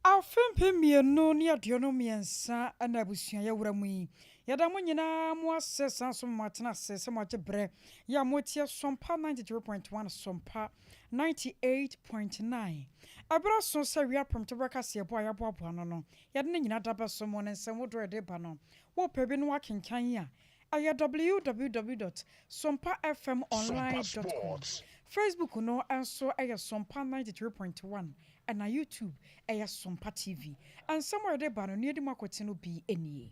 Afe 2023 na abusua yɛwura mu yi. Yɛda mo nyinaa mo ase san so mo atena ase sɛ mo agye berɛ yɛ a motie Sompa 93.1, Sompa 98.9. Ɛberɛ so sɛ wia prɛmtoberɛ kaseɛbɔ a yɛaboaboa ano no, yɛde ne nyinaa da bɛso mo ne nsɛm wodoɔ yɛde ba no. Wopɛ bi no wakenkan yi a, ɛyɛ www.sompafmonline.com. Facebook no nso ɛyɛ Sompa 93.1 ɛna YouTube ɛyɛ Sompa TV. Nsɛm a yɛde ba no, ne yɛdi mu akɔte no bi nie.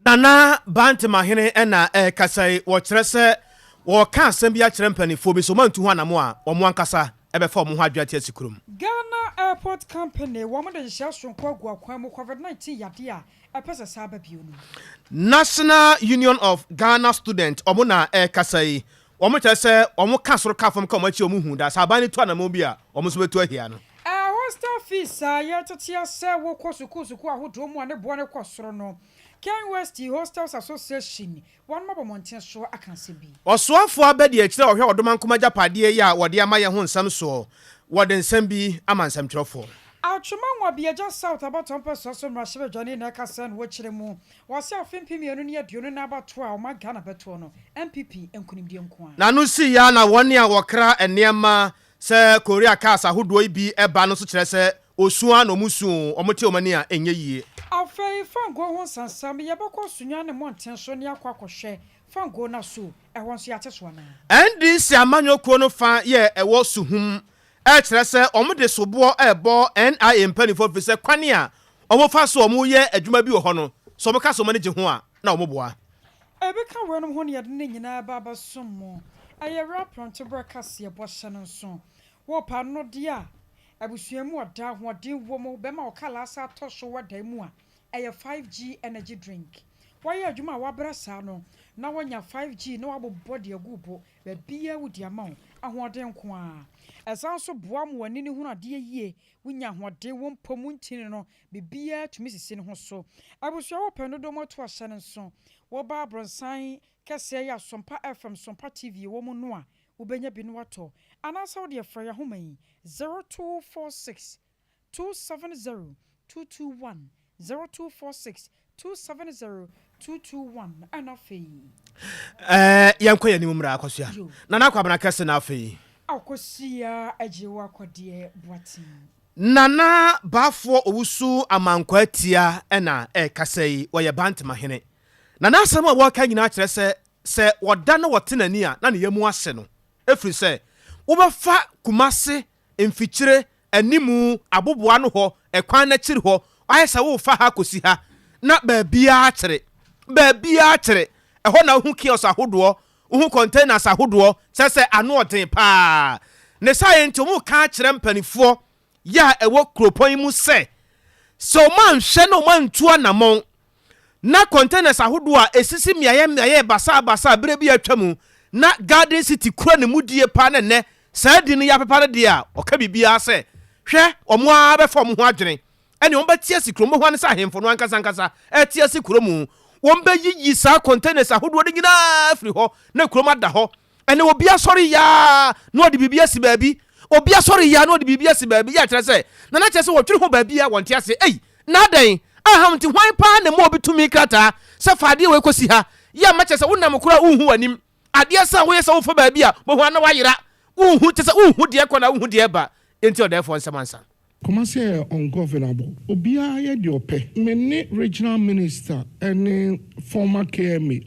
Nana Bantamahene ɛna ɛrekasa yi, wɔkyerɛ sɛ wɔka asɛm bi akyerɛ mpanimfoɔ bi so ɔmantu ho anamo a wɔn ankasa ɛbɛfa wɔn ho adwene ate asi kurom. Ghana Airport Company wɔn de nhyehyɛ soronko agu akwan mu COVID-19 yadeɛ a ɛpɛ sɛ saa ba bio no. National Union of Ghana Students, ɔmo na ɛrekasa yi, wɔn kyerɛ sɛ wɔn ka soro ka fam ka wɔn akyi, wɔn hu da sɛ aban no tu anamo bi a, wɔn nso bɛtu ahia no. Hostel fees a yɛtete sɛ wokɔ sukuu sukuu ahodoɔ mu a ne boɔ no kɔ soro no, Ken West Hostels Association wɔn mabɔ mmɔnten so aka asɛm bi. Ɔsoafoɔ abɛdi akyerɛ a ɔhwɛ ɔdoma nkoma agyapadeɛ yi a wɔde ama yɛn ho nsɛm soɔ, wɔde nsɛm bi ama nsɛmtwerɛfoɔ. Atwima Nwabiagya South abatɔ mpɛsoa so mmarahyɛbadwani na ɛka sɛ no wɔkyerɛ mu wɔse afe 2020 no abatoɔ a ɔma Ghana bɛtoɔ no, NPP nkonimdie nko a. N'ano si ya na wɔne a wɔkra nneɛma sɛ Korea cars ahodoɔ yi bi ɛba no nso kyerɛ sɛ osu a na ɔmo su ɔmo te ɔmo ani a ɛnyɛ yie. Afei fango ho nsansam, yɛbɛkɔ Sunya ne mmɔnten so ne akɔ akɔhwɛ fango no so ɛhɔ nso yɛate so anaa. NDC amanyɔkuo no fa yɛ ɛwɔ Suhum ɛkyerɛ sɛ ɔmo de soboɔ ɛbɔ NIA mpanimfoɔ firi sɛ kwan a ɔmo fa so ɔmo yɛ adwuma bi wɔ hɔ no sɛ ɔmo ka sɛ ɔmo ani gye ho a na ɔmo boa. Ebi ka wɔnom ho ne yɛde ne nyinaa ba abɛsom mo. Ɛyɛ werɛ aprɔntoberɛ kaseɛ bɔhyɛ no nso wɔpa no deɛ a abusua mu ɔda ahoɔden wɔ mu bɛma ɔkala asa atɔ so wɔ dan mu a ɛyɛ 5G energy drink. Wɔyɛ adwuma a wabrɛ saa no na wɔnya 5G na wabobɔ de agu bo baabiara wodi ama wo ahoɔden nko a ɛsan so boa ma w'ani ne hunu adeɛ yie, wonya ahoɔden wɔ mpɔ mu ntini no biribiara tumi sisi ne ho so. Abusua, wɔpɛ no dɔm ato ahyɛ no nso wɔba abrɔnsan kɛseɛ yɛ Asompa FM, Sompa TV wɔ mu no a wobɛnya bi no watɔ anaasɛ wode ɛfrɛ yɛ ahoma yi 0246 270 221, 0246 270 221. Ɛna afei Yɛnkɔ yɛn anim mmra Akɔsoa. Yo. Nana Kwabena kɛse na afei Akɔsia agye wɔ akɔdeɛ Boaten. Nana Baafoɔ Owusu Amankwa Atia ɛna ɛrekasa yi, wɔyɛ Bantamahene. Na n'asɛm a wɔreka nyinaa kyerɛ sɛ wɔda na wɔte n'ani a na ne yam ase no ɛfiri sɛ wobɛfa Kumase mfikyire animu aboboa no hɔ ɛkwan n'akyiri hɔ ayɛ sɛ wofa ha kɔsi ha na baabiara kyere, baabiara kyere. Ɛhɔ na wohu kiosk ahodoɔ, wohu containers ahodoɔ kyerɛ sɛ ano ɔden paa. Ne saa yɛ nti wɔn ka akyerɛ mpanimfoɔ yɛ a ɛwɔ kuropɔn yi mu sɛ wɔn anhwɛ na wɔn antu anammɔn na containers ahodoɔ a esisi mmeaeɛ mmeaeɛ basabasa berɛ bi atwa mu na Garden City kura ne mu die paa na nnɛ saa di no yɛ apepa no deɛ a ɔka biribiara sɛ hwɛ wɔn ara bɛfa wɔn ho adwene ɛne wɔn bɛte asi kurom ho ane sɛ ahemfo no ankasa ankasa ɛte asi kurom wɔn bɛyiyi saa containers ahodoɔ no nyinaa firi hɔ na kurom ada hɔ. Ɛnɛ obi asɔre yaa na ɔde biribi asi baabi, obi asɔre yaa na ɔde biribi asi baabi yɛ akyerɛ sɛ nana kyerɛ sɛ wɔtwere ho baabi a wɔnte ase. Ei, na adɛn aham nti hwan paa na mu obi tumi krataa sɛ fa adeɛ wei kɔsi ha yɛ ama kyerɛ sɛ wonam koraa wonhu w'anim adeɛ sɛ woyɛ sɛ wofa baabi a bohu ana wayera wonhu kyerɛ sɛ wonhu deɛ kɔ na wonhu deɛ ba. Enti ɔdɛɛfoɔ nsɛm ansa. Kumasi yɛ ungovernable. Obiara yɛ deɛ ɔpɛ. Me ne regional minister ne former KMA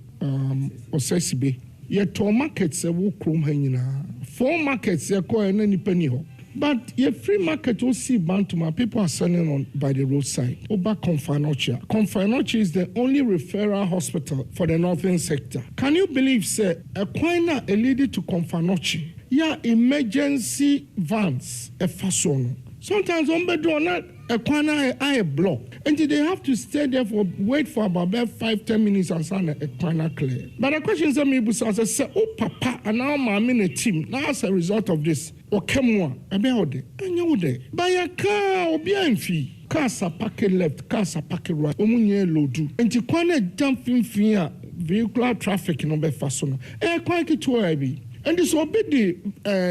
Ɔsɛsibe yɛtɔɔ markets ɛwɔ kurom ha nyinaa. Four markets yɛkɔɛ na nipa ni hɔ. But yɛfiri market osii Bantama, people are selling on by the roadside. Oba Komfo Anokye a, Komfo Anokye is the only referral hospital for the northern sector. Can you believe sɛ ɛkwan na ɛlead to Komfo Anokye yɛ a emergency vans ɛfa soɔ no, sometimes wɔn bɛduru hɔ na ɛkwan no ayɛ block, nti they have to stay there for wait for about bɛɛ 5-10 minutes ansa na ɛkwan no clear. But the question sɛ mebusa sɛ wo papa anaa wo maame na team na as a result of this ɔka mu a, ɛbɛyɛ wo dɛ ɛnyɛ wo dɛ bayɛ kaa obiara mfi cars apark left, cars apark right, wɔn nyɛ load, nti kwan no ɛda mfimfini a vehicular traffic no bɛfa so no ɛyɛ kwan ketewa bi. Enti sɛ obi de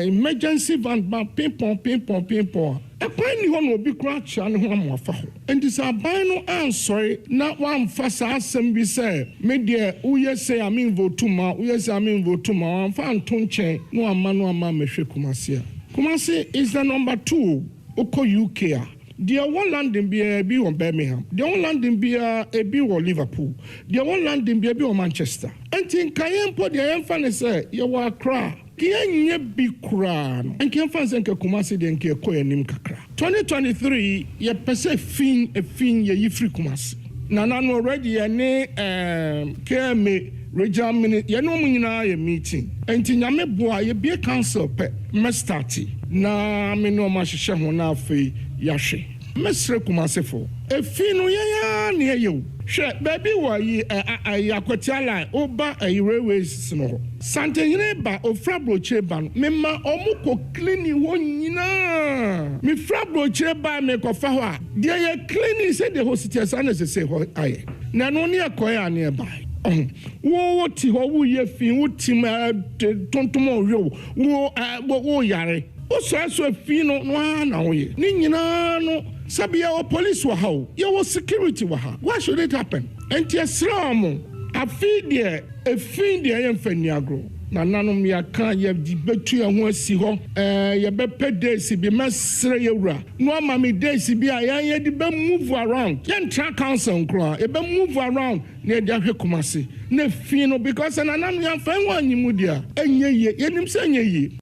emergency van ba pimpɔn pimpɔn pimpɔn a, ɛkwan nni hɔ na obi koraa akyea ne ho ama wafa hɔ. Enti sɛ aban no ansɔre na wamfa saa asɛm bi sɛ me deɛ woyɛ sei a menvotu mma wo, woyɛ sei a menvotu mma wo, wamfa anto nkyɛn na wamma no amma ammɛhwɛ Kumasi a, Kumasi is the number two o, wokɔ UK a, deɛ ɛwɔ London biara ebi wɔ Birmingham, deɛ ɛwɔ London biara ebi wɔ Liverpool, deɛ ɛwɔ London biara ebi wɔ Manchester. Enti nka yɛn mpo deɛ yɛmfa no sɛ yɛwɔ Accra a, Yɛnyɛ bi koraa no, nka yɛmfa no sɛ nka Kumasi deɛ nka yɛkɔ yɛn anim kakra. 2023 yi yɛpɛ sɛ fi fi yɛyi firi Kumasi. Nana no already yɛne ehm KMA regional mini yɛne wɔn nyinaa yɛ meeting. Nti Nyame boa a yɛbue council pɛ mɛ starte na me ne wɔn ahyehyɛ ho na afei yɛahwɛ. Mɛsrɛ Kumasefo, efi no yɛn ara na yɛyɛ o. Hwɛ baabi wɔ ayi ɛ ayi Akwatia line woba ayi railways no hɔ. Santehene ba ofiri abrokyire ba no me ma ɔmo kɔ cleaning hɔ nyinaa. Me firi abrokyire bae me kɔ fa hɔ a deɛ yɛ cleaning sɛdeɛ hɔ si teɛ saa na sesei hɔ ayɛ. Na ɛno ne ɛkɔɛ a ne ɛbae. Ɔho wo wo te hɔ wo yɛ fi wo tim ɛ tontom ɔwe wo wo ɛ wo yare. Wo soɛsoɛ fi no no ara na wo yɛ ne nyinaa no sɛbi yɛwɔ police wɔ ha o yɛwɔ security wɔ ha why should it happen nti yɛsrɛ ɔmo afei deɛ efi deɛ yɛ nfa nni agorɔ nananom yɛaka yɛ bɛtu yɛn ho asi hɔ ɛɛ yɛbɛpɛ days bi mɛsrɛ yɛ wura no ama me days bi a yɛn yɛde bɛ move around yɛntra council nkoraa yɛbɛ move around na yɛde ahwɛ Kumasi na efi no because nananom yɛnfa yɛn ho anyi mu deɛ a ɛnyɛ yie yɛnim sɛ ɛnyɛ yie.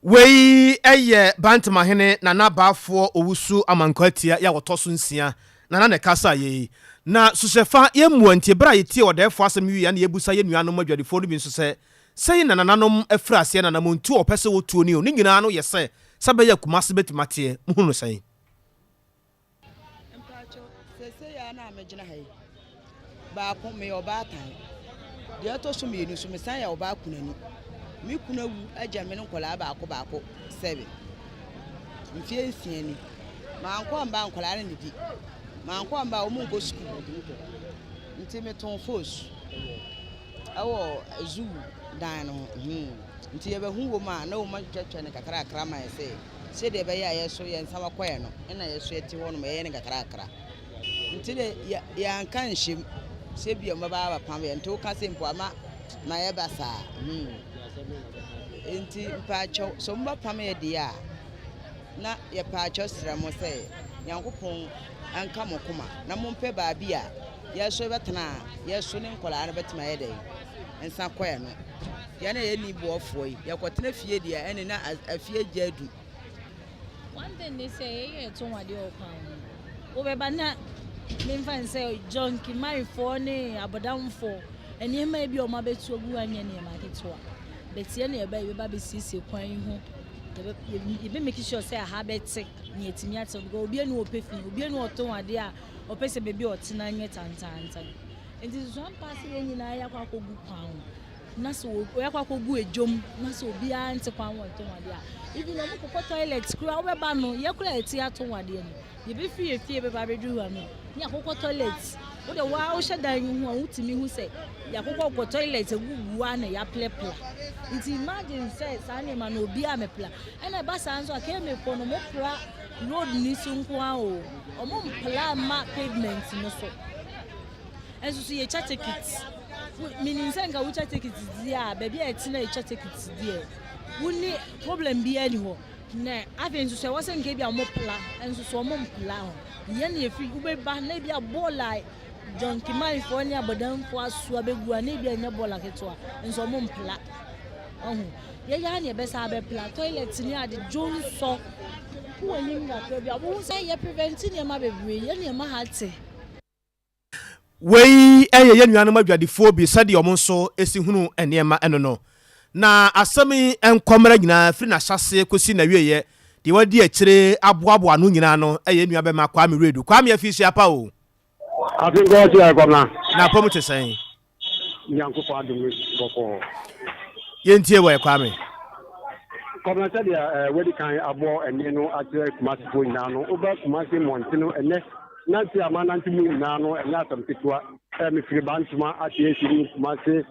Wei yɛ Bantamahene Nana Baafoɔ Owusu Amankwaa-Tia yi a ɔtɔ so nsia na na ne kasa yei. Na suhyɛfa yɛ mmua nti berɛ a yɛtiee ɔdɛɛfoɔ asɛm wieɛ na yɛbusa yɛn nuanom adwadifoɔ no bi nso sɛ, Sɛi na nananom afiri aseɛ na anamontuo a wɔpɛ sɛ wɔtuo ni o, ne nyinaa no yɛ sɛ sɛ ɛbɛyɛ a Kumase bɛtumi ateɛ, mohunu no sɛn? Mpakyɛw, seesei ara no a megyina ha yi, baako, meyɛ ɔbaatan. Deɛ ɛtɔ so mmienu nso, mesan yɛ ɔbaa kunani. Me kunu awu agya me ne nkwadaa baako baako seven. Mfeɛ nsia ni. Mankɔ amba a nkwadaa no nnidi. Mankɔ amba a wɔn nkɔ sukuu. Nti metɔn fos ɛwɔ zoo dan no ho. Hmm. Nti yɛbɛhu wɔn a na wɔn atwitwatwa no kakrakra ma yɛ sɛ Sɛdeɛ ɛbɛyɛ a yɛn nso yɛn nsa bɛkɔ yɛn no, ɛna yɛn nso yɛte hɔnom yɛyɛ no nkakrakra. Nti de yɛ yɛanka nhyɛm sɛ bi a wɔbɛba abɛpam yɛn. Nti woka sɛ mpo ama ma yɛba saa. Hmm. Nti mpaakyɛw sɛ wɔbɛpam yɛ deɛ a, na yɛpaakyɛw srɛ mo sɛ Nyankopɔn nka mo koma na mompɛ baabi a yɛn nso yɛbɛtena a yɛn nso ne nkwadaa no bɛtumi ayɛ dɛn nsa kɔ yɛn no. Yɛn a yɛnni boafoɔ yi, yɛkɔtena fie deɛ a, ɛnne na afie agya adu. One thing ne sɛ yɛyɛ yɛtɔn adeɛ wɔ kwan ho. Wobɛba na memfa ne sɛ junkie manfoɔ ne abɔdamfoɔ nneɛma bi a wɔn abɛtu agu ha nyɛ nneɛma ketewa. But yɛn na yɛba yɛbɛba abɛsiesie kwan yi ho. Yɛbɛ yɛbɛ make sure sɛ aha bɛte na yɛatumi atena because obiara ni hɔ ɔpɛ fi, obiara ni hɔ ɔtɔn adeɛ a ɔpɛ sɛ baabi a ɔtena nyɛ tantaantan. Nti susuampa sɛ yɛn nyinaa yɛakɔ akɔgu kwan ho. na sɛ wɔakɔ akɔgu edwom na sɛ obiara nte kwan wɔ ntɔn adeɛ a, even wɔn kɔkɔ toilet koraa wobɛba no yɛ koraa yɛte atɔn adeɛ no yɛbɛfiri yɛ fie bɛba abɛduru ha no ne yɛakɔkɔ toilet wode waa wohyɛ dan yi ho a wotumi hu sɛ yɛakɔkɔ kɔ toilet agugu a na yɛaplapla nti imagine sɛ saa nneɛma no obiara mɛpla ɛna ɛba saa nso a kɛmɛfoɔ no mopra road ni so nko ara o wɔn mpla mma pavement no so. Nso so yɛtwa tekit. Menim sɛ nka wotwa tekit deɛ a, baabi a yɛte na yɛtwa tekit deɛ, wonni problem biara ni hɔ. Na afei nso so ɛwɔ sɛ nka ebi a wɔpla, nso so wɔmpla hɔ. Yɛn na yɛfiri, wobɛba na ebi a bɔɔl a John Kimanfoɔ ne abɔdamfoɔ asoa bɛgu a na ebi a ɛnyɛ bɔɔl aketewa, nso wɔmpla. Ɔho, yɛyɛ ara na yɛbɛsa abɛpla. Toilet ne ade, dwonsɔ, wowɔ anim kakra bi a, wobɛhu sɛ yɛ prevent nneɛma bebree, yɛn na ɛma ha te. Wei yɛ yɛn nuanom adwadifoɔ bi sɛdeɛ wɔn nso si hunu nneɛma no no. Na asɛm yi nkɔmmra nyinaa firi n'ahyɛaseɛ kɔsi n'awieeɛ, deɛ wadi akyire aboaboa ano nyinaa no yɛ yɛn nuabɛma Kwame Wiredu. Kwame afihyia pa o. Afe nkɔ ɔkyerɛ Kwabena. Na apɔmu te sɛn? Nyankopɔn adom no bɔkɔɔ. Yɛntie wɔ ɛ Kwame. Kwabena sɛdeɛ eh, wadi kan abɔ ɛnne no akyerɛ Kumasefoɔ nyinaa no, woba Kumase mmɔntene ɛnɛ nante a manante mu nyinaa no ɛnyɛ asɛm ketewa. Eh, mefiri Bantoma ate asi mu Kumase.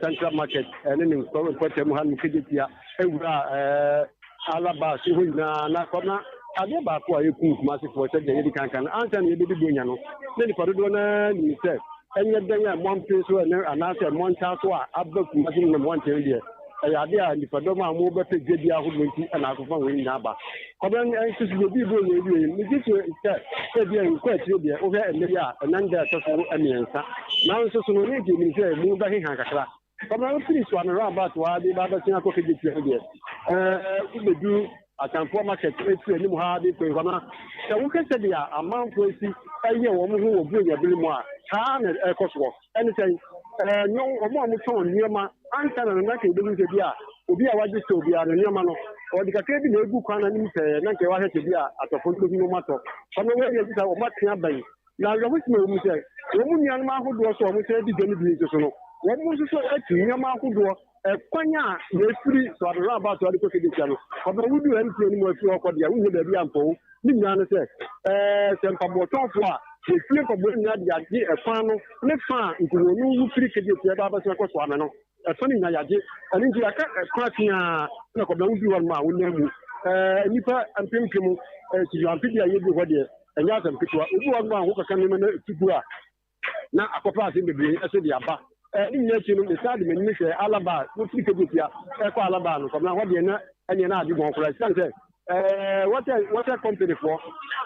Central Market ne ne mpɔtam hanom Kejetia awura Alaba so hɔ nyinaa na kɔma adeɛ baako a ɛkum Kumasefoɔ sɛdeɛ yɛdi kan ka no ansa na yɛbɛdi Buronya no na nipa dodoɔ no ara nim sɛ ɛnyɛ dɛn a mmɔnten so ɛne anaasɛ mmɔntaa so a aba Kumase no na mmɔnten no deɛ ɛyɛ adeɛ a nnipadɔm a wɔbɛpɛ dwadie ahodoɔ nti na akɔfa wɔn nyinaa aba. Kɔbɛn nso so yɛdii Buronya yi wie megye to sɛ ebia nkɔ akyire deɛ wohwɛ ɛnnɛ yi a ɛnam da ɛtɔ so mmiɛnsa nanso so no ne nti nim sɛ mu bɛheha kakra. Kɔbɛn wofiri Suame roundabout hɔ ara de ba abɛsen akɔ Kejetia no deɛ ɛɛ wobɛduru Atamfoɔ market ɛfiri anim ha de kɔ Nkwama. Sɛ wohwɛ sɛdeɛ amanfoɔ asi ɛyɛ wɔn ho wɔ Buronya bere mu a saa na ɛkɔ soɔ. Ɛne sɛn? Ɛɛ, nyɛ wɔn a wɔtɔn nneɛma ansa na na anka yɛbɛhu sɛ bi a obi a wagye store biara no nneɛma no, ɔde kakra bi na egu kwan no anim pɛɛ na anka wahwɛ sɛ bi a atɔfo no bɛhu na wɔatɔ. Ɔno wei deɛ gye sɛ wɔatwe abɛn. Na awerɛhosɛm a ɛwɔ mu sɛ, wɔn nuanom ahodoɔ nso a wɔsan di dwa no bi nso so no, wɔn nso so atu nneɛma ahodoɔ. Ɛkwan a yɛfiri Soado Roundabout de kɔ Kejetia no, ɔbɛn wodu MTN mu afiri hɔ kɔ deɛ, wonhia baabi a mpo. Ne nyinaa ne sɛ, ɛɛ, sɛ mpaboɔtɔnfoɔ a, wɔfie mpaboa nyinaa de agye ɛkwan no ne fa a nkurow no wu firi Kejetia ba abɛsen akɔ Soame no, ɛfa no nyinaa yɛagye. Ɛno nti yɛaka ɛkwan teaa na kɔbɛn woduru hɔnom a wonam mu. Ɛɛ, nnipa mpempem, ɛɛ, susuampe bi a yɛduru hɔ deɛ, ɛnyɛ asɛm ketewa. Obi wɔ hɔnom a ho kaka nneɛma no tu gu a, na akɔfa asɛm bebree nso de aba. Ne nyinaa akyi no, mesan de m'anim hwɛɛ Alaba a wofiri Kejetia rekɔ Alaba no, kɔmena hɔ deɛ na ɛneɛ na ade bɔn koraa esiane sɛ water water company foɔ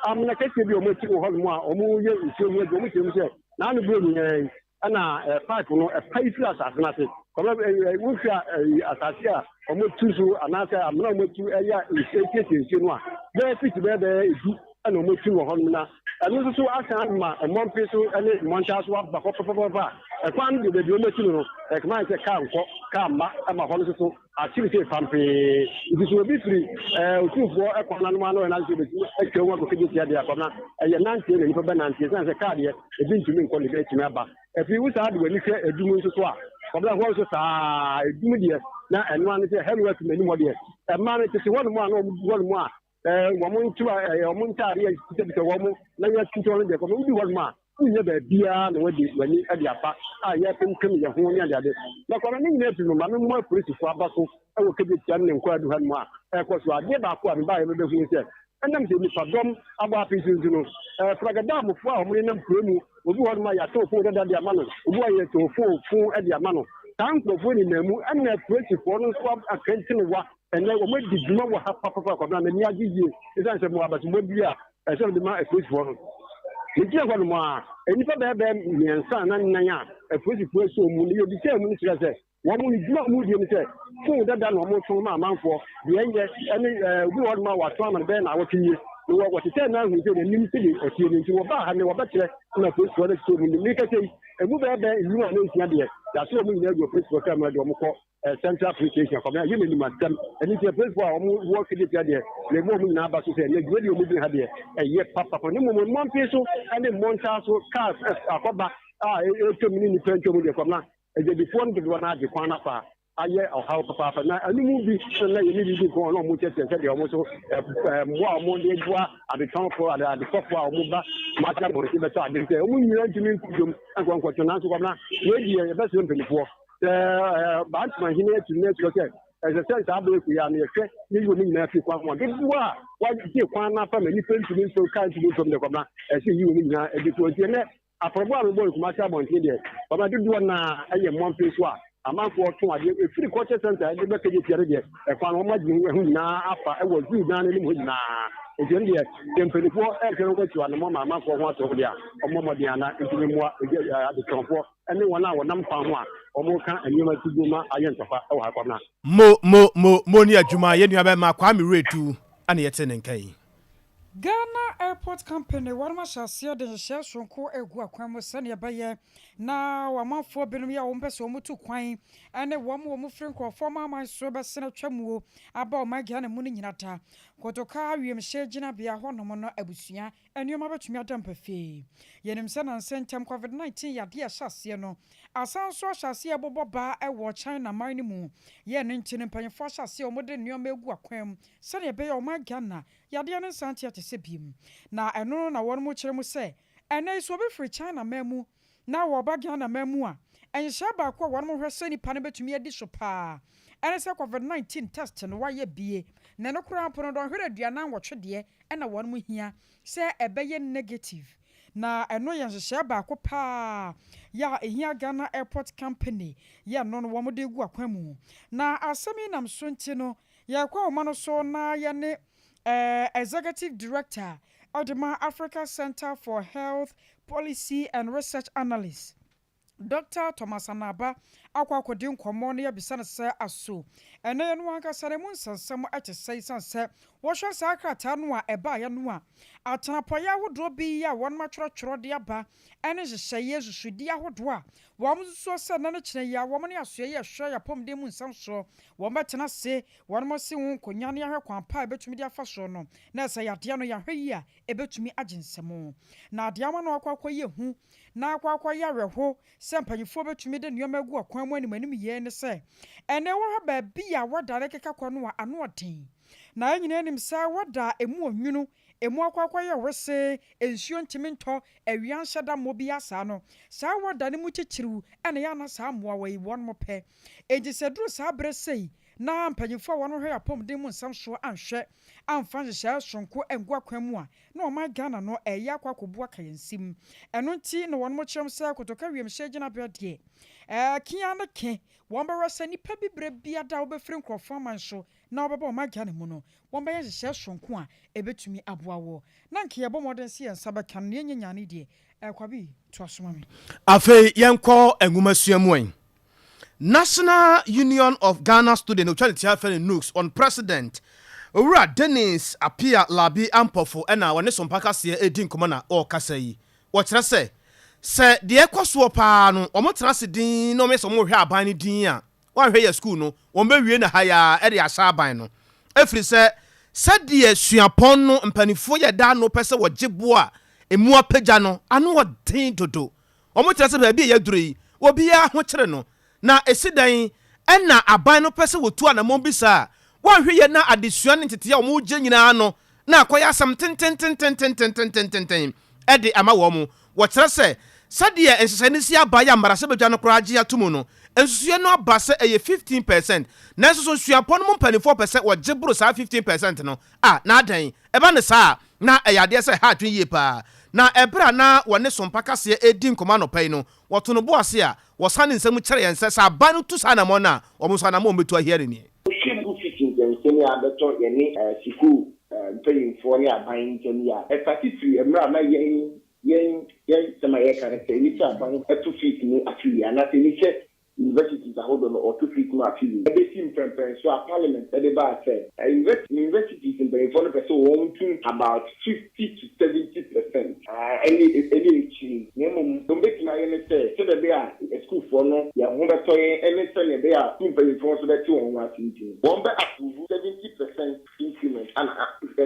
amena kɛseɛ bi a wɔn akyi wɔ hɔnom a wɔyɛ nsuo ho adwuma, wɔn kyerɛ mu sɛ n'ano buro nyinaa yi ɛna pipe no ɛpae firi asase no ase. Kɔmena wohwɛ a asase a wɔatu so anaasɛ amena a wɔatu ɛyɛ ɛsiesie nsuo no a bɛyɛ fiti bɛyɛ bɛyɛ edu ɛna wɔatu wɔ hɔnom na Ɛno nso so asan ama mmɔmpe so ne mmɔntaa so aba hɔ papapapa a ɛkwan no deɛ baabi a wɔasi no no, ɛkama ayɛ sɛ kaa nkɔ, kaa mma ma hɔ no nso so akyere sei pampee. Nti sɛ obi firi ɛɛ Otumfoɔ kwan no ano ano ɛna sɛ obɛtumi atwa mu akɔ Kejetia deɛ akɔmena ɛyɛ nanteɛ na nipa bɛnante ɛsiane sɛ kaa deɛ ebi ntumi nkɔ na ebi atumi aba. Afei wo saa de w'ani hwɛ edum nso so a, kɔbena hɔ nso saa edum deɛ na ɛno ano sɛ Hello FM anim hɔ deɛ ɛmaa no tete hɔ nom a na wɔn gu hɔ nom a wɔn ntoma ɛɛ wɔn ntaade a bisabisa wɔn na yɛtuntun no deɛ kɔmɛ wodi hɔ nom a wonyɛ baabiara na wɔde w'ani de afa a yɛpempem yɛn ho ne adeade na kɔmɛ ne nyinaa fi no maame mu apolisifoɔ aba so wɔ Kejetia ne ne nkwaadu ha nom a ɛkɔ so adeɛ baako a mebaeɛ mebɛhu sɛ ɛnam sɛ nipadɔm abɔ apee so nti no ɛɛ fragadaamfoɔ a wɔn nenam kuro mu obi hɔ nom a yɛatɔn fon dada de ama no obi hɔ a yɛtɔn fon fon de ama no saa nkurɔfoɔ nyinaa mu ɛna apolisifoɔ no nso akɛntene wa Ɛnnɛ, wɔadi dwuma wɔ ha papapa, Kwabena, m'ani agye yie ɛsiane sɛ mewɔ abasobɔ bi a ɛsɛ sɛ mede ma apolisifoɔ no. Megyina hɔ nom a, nnipa bɛyɛ bɛyɛ mmiɛnsa anaa nnan a apolisifoɔ asɔ wɔn mu no, yɛbisaa mu no kyerɛ sɛ wɔn no dwuma a wɔdie ne sɛ fon dada na wɔtɔn ma amanfoɔ, deɛ ɛnyɛ ɛne ɛɛ obi wɔ hɔ nom a wɔatɔn ama no bɛyɛ naawɔtwe nie na wɔ wɔtetɛɛ no ahunu sɛ n'anim sɛdeɛ ɔteɛ no nti wɔbaa ha nnɛ wɔbɛkyerɛ na apolisifoɔ no asɔ wɔn mu. Mekasa yi, ɛmu bɛyɛ bɛyɛ nnum anaa nsia deɛ yɛasɔ wɔn nyinaa agu apolisifoɔ kaa mu de wɔn kɔ Central Police Station kɔmɛ yɛ n'anim asɛm. Ɛno nti apolisifoɔ a wɔn wɔ Kejetia deɛ na ɛmu wɔn nyinaa aba so sɛ ɛnɛ dwumadi a wɔdi ha deɛ ɛyɛ papapa. Ne mmom mmɔnten so ne mmɔntaa so cars akɔba a ɛretwam ne nnipa ntwam deɛ kɔmna adwadifoɔ no dodoɔ no agye kwan no afa ayɛ ɔhaw papaapa. Na ɛno mu bi na yɛne bi di nkɔmmɔ na wɔn kyerɛkyerɛ sɛdeɛ wɔn nso mmoa a wɔn de boa adetɔnfoɔ adetɔfoɔ a wɔn ba Kumasi abɔnten bɛtɔ ade sɛ wɔn nyinaa ntumi nkɔ dwam nkɔ nkɔtɔ nanso kɔmna wei deɛ yɛbɛsrɛ mpanimfoɔ Sɛ Bantama hene atu no akyerɛ sɛ ɛsɛ sɛ saa bere koyi ano yɛhwɛ ne yi wɔn nyinaa fi kwan ho a, dodoɔ a wɔagye kwan no afa ma nnipa ntumi mfam kaa ntumi mfam deɛ kɔmna ɛsɛ yi wɔn nyinaa adi so. Nti ɛnɛ afɔrebɔ a mebɔ no Kumasi abɔnten deɛ kɔmna dodoɔ no ara ɛyɛ mmɔmpe so a amanfoɔ tɔn adeɛ ɛfiri culture center ɛde bɛ Kejetia no deɛ ɛkwan no wɔn agye ho nyinaa afa ɛwɔ zoo dan no anim hɔ nyinaa. Nti ɛno deɛ sɛ mpanimfoɔ ɛrehwɛ no nkɔkyi anamɔ ma amanfoɔ ho atɔ deɛ a wɔmmɔ mmɔden ana ntumi mmoa adetɔnfoɔ ne wɔn a wɔnam kwan ho a wɔreka nneɛma ti gu ma ayɛ ntɔkwa wɔ ha Kwabena. Mo mo mo mo ne adwuma yɛn nua bɛma Kwame Wiredu na yɛte ne nka yi. Ghana Airport Company wɔnom ahyɛ aseɛ de nhyehyɛɛ soronko regu akwan mu sɛdeɛ ɛbɛyɛ na amanfoɔ binom yɛ a wɔn pɛ sɛ wɔn tu kwan ne wɔn a wɔn firi nkorɔfoɔ amanaman so bɛsene atwa muo aba ɔman Ghana mu no nyina da Kotoka wiemhyɛn gyinabea hɔnom no abusua Nneɛma bɛtumi ada mpa fee. Yɛnim sɛ nnansa ntam Covid 19 yadeɛ a ɛhyɛ aseɛ no asan nso ahyɛ aseɛ rebobɔ ba wɔ China man no mu. Yɛ ɛno nti no mpanyinfoɔ ahyɛ aseɛ a wɔde nneɛma regu akwan mu sɛdeɛ ɛbɛyɛ a ɔman Ghana yadeɛ no nsan nte atesɛ biom. Na ɛno na wɔnom kyerɛ mu sɛ ɛnnɛ yi sɛ obi firi China man mu. na wɔreba Ghana man mu a, nhyehyɛe baako a wɔnom hwɛ sɛ nipa no bɛtumi adi so paa ɛne sɛ Covid 19 test no wayɛ bie, na ɛno koraa mpo no dɔnhwere 48 deɛ ɛna wɔnom hia sɛ ɛbɛyɛ negative. Na ɛno yɛ nhyehyɛe baako paa yɛ a ɛhia Ghana Airport Company yɛ no no wɔn de gu akwan mu. Na asɛm yi nam so nti no, yɛkɔ ahoma no so na yɛne Executive Director ɔde ma Africa Center for Health Policy and Research Analyst, Dr. Thomas Anaba akɔ akɔdi nkɔmmɔ na yɛabisa no sɛ aso ɛnɛ yɛn no ankasa no mu nsɛnsɛm ɛte sɛ esiane sɛ wɔhwɛ saa krataa no a ɛbaeɛ no a atenapɔeɛ ahodoɔ bi a wɔn atwerɛtwerɛ de aba ɛne nhyehyɛeɛ nsusudie ahodoɔ a wɔn nso sɛ nna no kyerɛ yi a wɔn ne asoɛ yɛ hwɛ yɛ apɔmuden mu nsɛm soɔ wɔn bɛtena ase wɔn asi ho nkonnwa ne ahwɛ kwan pa a ɛbɛtumi de afa soɔ no na ɛsɛ yadeɛ no yɛahwɛ yi a ɛbɛtumi agye nsɛm na adeɛ ama no akɔ akɔyɛ hu na akɔ akɔyɛ awerɛho sɛ mpanyinfoɔ bɛtumi de nneɛma agu ɔkwan mu anim anim yie ne sɛ ɛnɛ wɔhwɛ baabi a wɔda ne keka kɔ no a ano ɔden na yɛn nyinaa nim sɛ wɔda emu onwunu emu akɔ akɔyɛ wese nsuo ntumi ntɔ awia nhyɛ da mmɔ bi asa no saa wɔda ne mu titiriw ɛna yɛ ana saa mmoa wɔ yi wɔn mo pɛ enti sɛ duru saa berɛ sei na mpanyinfoɔ a wɔn hwɛ apɔmuden mu nsɛm soɔ anhwɛ amfa nhyehyɛe sonko ngu akwan mu a na ɔman Ghana no ɛyɛ akɔ akɔbu aka yɛn sim. Ɛno nti na wɔn mo kyerɛm sɛ Kotoka wiemhyɛn gyinabea deɛ kia ne ke wɔn bɛwɛ sɛ nnipa bi berɛ biada a wobɛfiri nkurɔfoɔ aman so na wɔbɛba ɔman Ghana mu no, wɔn bɛyɛ nhyehyɛe sonko a ɛbɛtumi aboa wɔ na nka yɛbɔ mmɔden sɛ yɛn nsa bɛka no na yɛnyɛ nyane deɛ. Kwabi to asoma me. Afei yɛnkɔ nwomasua mu ɛ. National Union of Ghana Students, otwa ne tia fɛ no NUGS, on president Owura Dennis Apia Labi Ampɔfo ɛna wɔne Sompa kaseɛ ɛdi nkɔmmɔ na ɔrekasa yi. Wɔkyerɛ sɛ deɛ ɛkɔ soɔ paa no, wɔn tena ase din na wɔn yɛ sɛ wɔn rehwɛ aban no din a wɔahwɛ yɛ sukuu no wɔn bɛwie na ha yaa ɛde ahyɛ aban no ɛfiri sɛ sɛdeɛ suapɔn no mpanimfoɔ yɛ da no pɛ sɛ wɔgye boɔ a emu apagya no ano ɔden dodo. Wɔn kyerɛ sɛ baabi a yɛduru yi, obiara ho kyerɛ no na esi dan ɛna aban no pɛ sɛ wɔtu anammɔn bi saa wɔnhwɛ yɛ na adesua ne nteteɛ a wɔn gye nyinaa no na akɔyɛ asɛm tentententententententen ɛde ama wɔn mo. Wɔkyerɛ sɛ sɛdeɛ nhyehyɛ no si aba yɛ mmarahyɛbadwa no koraa gye ato mu no, nsusuiɛ no aba sɛ ɛyɛ 15%, nanso so nsuapɔn no mu mpanimfoɔ pɛ sɛ wɔgye boro saa 15% no a na adan ɛba ne saa na ɛyɛ adeɛ sɛ ha adwene yie paa. Na ɛberɛ a na wɔne Sompa kaseɛ ɛredi nkɔmmɔ anɔpa yi no, wɔto no bo ase a wɔsan ne nsɛm kyerɛ yɛn sɛ sɛ aban no tu saa anammɔn no a, wɔn nso anammɔn bɛtu ahia no nie. Wohwɛ mu fiti nsɛnsɛm yi a abɛtɔ yɛne sukuu mpanyimfoɔ ne aban ntam yi a, ɛsate firi mmerɛ a na yɛn nsɛm a yɛka no sɛ ɛni sɛ aban ɛto fees mu afe wie anaasɛ ɛni sɛ universities ahodoɔ no ɔto fees mu afe wie ɛbɛsi mprɛmprɛn so a Parliament ɛde baa sɛ universities mpanyimfoɔ no pɛ sɛ wɔn tum about 50 to 70% ɛne akyiri. Na mmom wɔn bɛtumi ayɛ ne sɛ sɛdeɛ ɛbɛyɛ a sukuufoɔ no yɛn ho bɛtɔ yɛn ɛne sɛdeɛ ɛbɛyɛ a sukuu mpanyimfoɔ nso bɛte wɔn ho ase nti no, wɔn bɛ approve 70% increment ana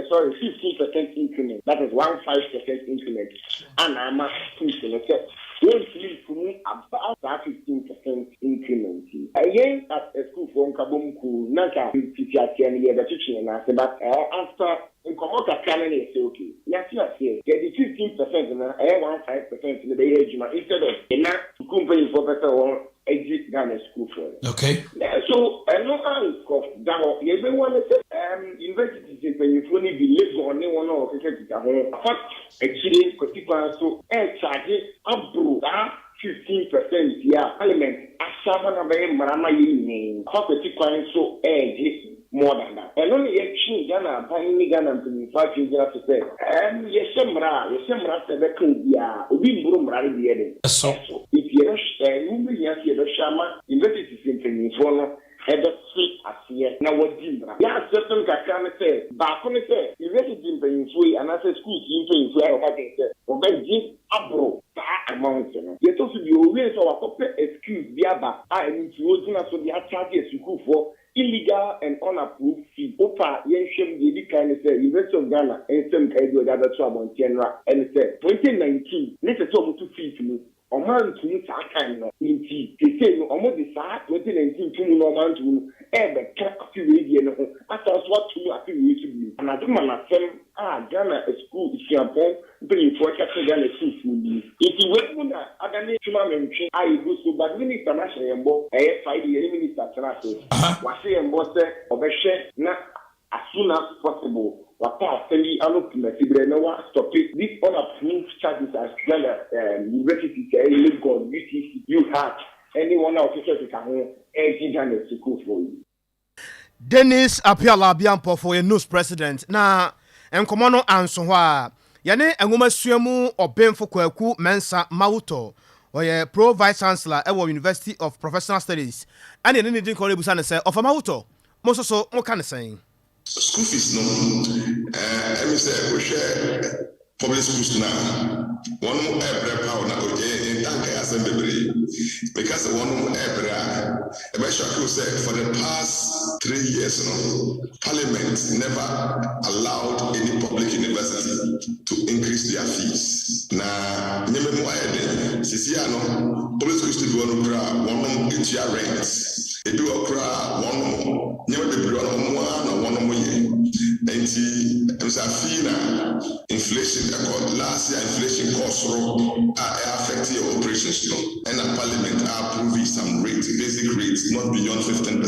sorry, 15% increment, that is 15% increment, ana ama schools no sɛ wɔntumi ntumu aba saa 15% increment yi. Ɛyɛn as a schoolfoɔ nkabom kuo na nka fiti aseɛ no yɛbɛtwetwe yɛn ase, but after nkɔmɔ kakra no na yɛsɛ okay, yɛate aseɛ, yɛde 15% no ɛyɛ 15% no bɛyɛ adwuma instead of na sukuu mpanyinfoɔ pɛ sɛ wɔn agye Ghana sukuufoɔ no. So ɛno ankɔ da hɔ, yɛbɛhu ne sɛ universities mpanyinfoɔ no bi, Legon ne wɔn a wɔkeka keka ho afa akyire kwati kwan so ɛɛkyagye aboro saa 15% yi a Parliament ahyɛ ama no abɛyɛ mmara ma yɛ nyinaa, afa kwati kwan so ɛɛgye more than that. Ɛno ne yɛtwe Ghana aban ne Ghana mpanyinfoɔ atwe gyina so sɛ yɛhyɛ mmara a yɛhyɛ mmara sɛ ɛbɛka obiara, obi mboro mmara no bi yɛ den. Ɛso. Nti yɛbɛhwɛ ɛho bɛhia sɛ yɛbɛhwɛ ama universities mpanyinfoɔ no ɛbɛte aseɛ na wɔdi mmara. Yɛ asɛm kakra ne sɛ baako ne sɛ university mpanyinfoɔ yi anaasɛ schools yi mpanyinfoɔ yi ayɛ wɔn adwene sɛ wɔbɛgye aboro saa amount no. Yɛtɔ so bi owie sɛ wakɔpɛ excuse bi aba a ɛno nti wɔgyina so de akyagye asukuufoɔ illegal and unapproved fee. Wopa yɛnhwɛ mu deɛ edi kan ne sɛ University of Ghana nsɛm kae bi a ɔde abɛto abɔnten no a ɛne sɛ 2019 ne sɛ ɔmo to fees mu ɔmo antum saa time no, nti sese no ɔmo de saa 2019 tum no ɔmo antum no. ɛrebɛka afe wei deɛ no ho asan nso ato mu afe wei nso bio. Anadwo manasɛm a Ghana asukuu suapɔn mpanyinfoɔ ka kyerɛ Ghana asukuufoɔ nie. Nti wei mu na adane twema mentwe a yɛgu so but minister no ahyɛ yɛn bɔ ɛyɛ Friday yɛne minister tena ase wahyɛ yɛn bɔ sɛ ɔbɛhwɛ na as soon as possible wapa asɛm yi ano pumasiberɛ na wa stope this unapproved charges as Ghana universities ɛyɛ Legon, UTC, UHAC ɛne wɔn a wɔhwehwɛ keka ho ɛregye Ghana sukuufoɔ yi. Dennis Appiah Labia Ampofo yɛ NUS President na nkɔmmɔ no anso hɔ a, yɛne nwomasua mu ɔbenfo Kwaku Mensah Mawutɔ, ɔyɛ Pro Vice Chancellor wɔ University of Professional Studies, ɛna yɛne no di nkɔmmɔ rebisa no sɛ, Ɔfa Mawutɔ, mo nso so moka no sɛn? School fees no, ɛmi sɛ wohwɛ public schools no a, wɔnom ɛɛbrɛ paa o, na yɛn ntaa nkae asɛm bebree. Meka sɛ wɔnom ɛɛbrɛ a, ɛbɛ shock wo sɛ for the past 3 years no, parliament never allowed any public university to increase their fees. Na nneɛma mu ayɛ den. Sisi a no, public schools no bi wɔ no koraa, wɔnom etua rent. Ebi wɔ koraa wɔnom nneɛma bebree wɔ no wɔn ara na wɔnom yɛ. Nti nsa afei na inflation ɛkɔ last year, inflation kɔɔ soro a ɛ affect your operations no, ɛna parliament approve some rate, basic rate not beyond 15%.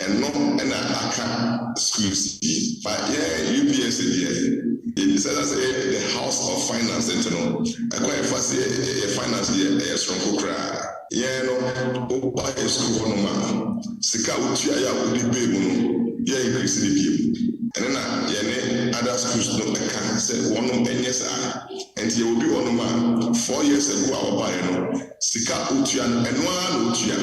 Ɛno ɛna aka schools yi, but yɛ UPSA deɛ, yɛ sɛ yɛ the house of finance, nti no ɛkwan yɛfa sɛ yɛ finance deɛ ɛyɛ soronko koraa. Yɛn no, woba yɛ sukuu hɔnom a, sika a wotua yɛ a wode bee mu no, yɛ increase ne biem. Ɛne na yɛne other schools no ɛka sɛ wɔnom ɛnyɛ saa. Nti yɛwɔ bi hɔnom a 4 years ago a wɔbaeɛ no, sika otua no, ɛno ara na otua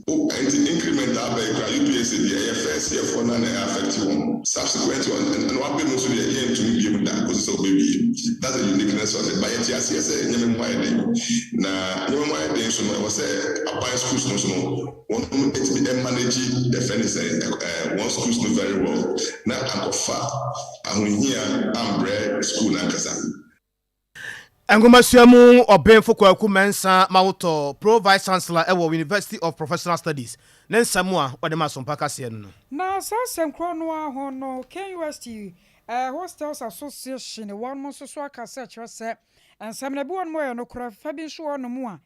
o. Nti increment a aba yi koraa, UPSA deɛ, ɛyɛ first year foɔ na na ɛyɛ affect wɔn. Subsequent one ɛna waba mu nso deɛ, yɛntumi biem da kɔsi sɛ ɔbɛwie. That's the uniqueness of it. But yɛte aseɛ sɛ nneɛma mu ayɛ den, na nneɛma mu ayɛ den nso no, ɛwɔ sɛ aban schools no nso no, wɔn etumi manage yɛfrɛ ne sɛ wɔn schools no very well na akɔfa ahohia ambrɛ school nankasa. Nwomasua mu ɔbenfo Kwaku Mensah Mawotɔ, Pro Vice Chancellor ɛwɔ University of Professional Studies, ne nsɛm a wɔde ma Asompa kaseɛ no. Na saa asɛnkorɔ no ara ho no, KNUST Hostels Association wɔn nso so aka sɛ kyerɛ sɛ nsɛm no bi wɔn yɛ nokorɛ fa bi nso wɔ nom a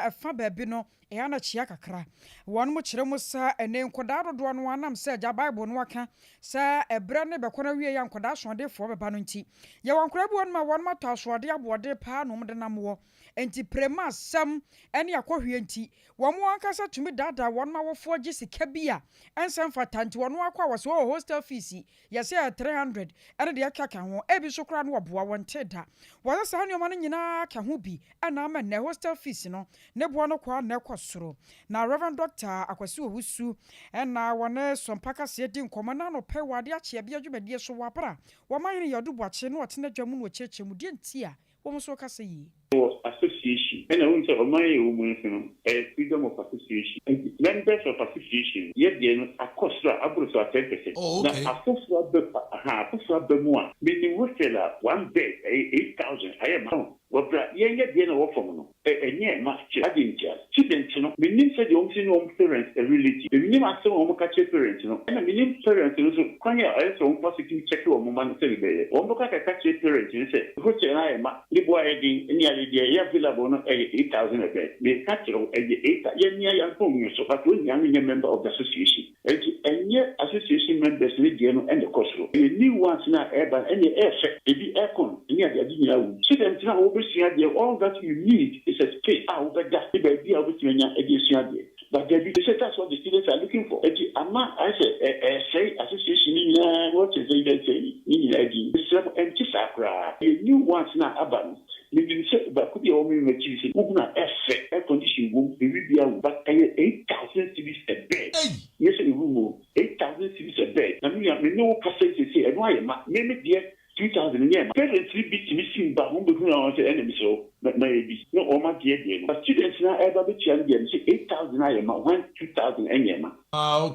ɛfa baabi no ɛyɛ na kyia kakra. Wɔn mo kyerɛ mu sɛ ɛne nkɔdaa dodoɔ no anam sɛ agya Bible no aka sɛ ɛberɛ ne bɛkɔ no awie yɛ nkɔdaa asoɔdenfoɔ bɛba no nti, yɛwɔ nkɔdaa bi wɔn a wɔn atɔ asoɔden aboɔden paa na wɔn de nam wɔ nti prema asɛm ne akɔhwie nti wɔn ankasa tumi daadaa wɔn awofoɔ gye sika bi a ɛnsɛ mfata. Nti wɔn akɔ a wɔsɛ wɔ hostel fees yɛsɛ yɛ 300 ɛne deɛ ɛka ka ho, ebi nso koraa no wɔboa wɔn te da. Wɔsɛ saa nneɛma no nyinaa ka ho bi ɛna ama nnɛ hostel fees no ne boɔ no kɔ na ɛkɔ soro. Na Reverend Doctor Akwasi Owusu ɛna wɔne Sɔmpa kaseɛ di nkɔmmɔ na anɔpɛ wɔ ade akyeɛ bi adwumadie so wɔ abera wɔn ahene yɛ ɔdo buakye na ɔtena dwa mu na ɔkyerɛkyerɛ mu deɛ nti a wɔn nso kasa yie. Wɔ association ɛna wohu sɛ ɔman yɛ wɔ mu nso no, ɛyɛ freedom of association, nti members of association yɛ deɛ no akɔ soro a aboro so a 10%. Na afoforɔ aba aha, afoforɔ aba mu a menim hostel a one bed ɛyɛ 8,000 ayɛ ma wɔbra. Yɛn yɛ deɛ na ɛwɔ fam no, ɛnyɛ ma kyɛ ade ntia student no. Menim sɛdeɛ wɔn si ne wɔn parents relate, menim asɛm a wɔn ka kyerɛ parents no, ɛna menim parents no nso kwan a ɛyɛ sɛ wɔn fa so tumi kyɛke wɔn mma no sɛde bɛyɛ wɔn bɛkɔ akaka kyerɛ parents no sɛ hostel no ayɛ ma ne bo ayɛ den ne ade deɛ ɛyɛ available no ɛyɛ 8,000 a bed. Meka kyerɛ wo, ɛyɛ eight yɛn nia yɛn phone no so, but wɔn nyinaa no nyɛ member of the association, nti ɛnyɛ association members ne deɛ no ɛna ɛkɔ soro. Ɛyɛ new ones na ɛɛba no, ɛna ɛɛfɛ ebi aircon ne ade ade nyinaa wɔ mu. Student na wɔbɛsua adeɛ, all that you need is a space a wobɛda ne baabi a wobɛtumi anya ɛde asua adeɛ. But dabi, they say that's what the students are looking for, nti ama ayɛ sɛ ɛsɛe association ne nyinaa, wɔkyerɛ sɛ ɛsɛe ne nyinaa din. Mesrɛ mo, ɛnte saa koraa. Ɛyɛ new ones na aba no. Menim sɛ baako bi a wɔn mi m'akyiri sɛ wohunu a ɛfɛ, air condition wom, biribi bia wom, but ɛyɛ 8,000 cedis a bed. Nyɛ sɛ room o, 8,000 cedis a bed. Na me nua, me ne wo kasa yi sese ɛno ayɛ ma me me deɛ 2,000 nyɛ ma. Parents ni bi tumi si ba wɔn bɛhunu a wɔn sɛ ɛna mesrɛ wo ma yɛ bi na wɔn adeɛ deɛ no, but students na ɛba bɛtua no deɛ no sɛ 8,000 ayɛ ma one 2,000 ɛnyɛ ma. N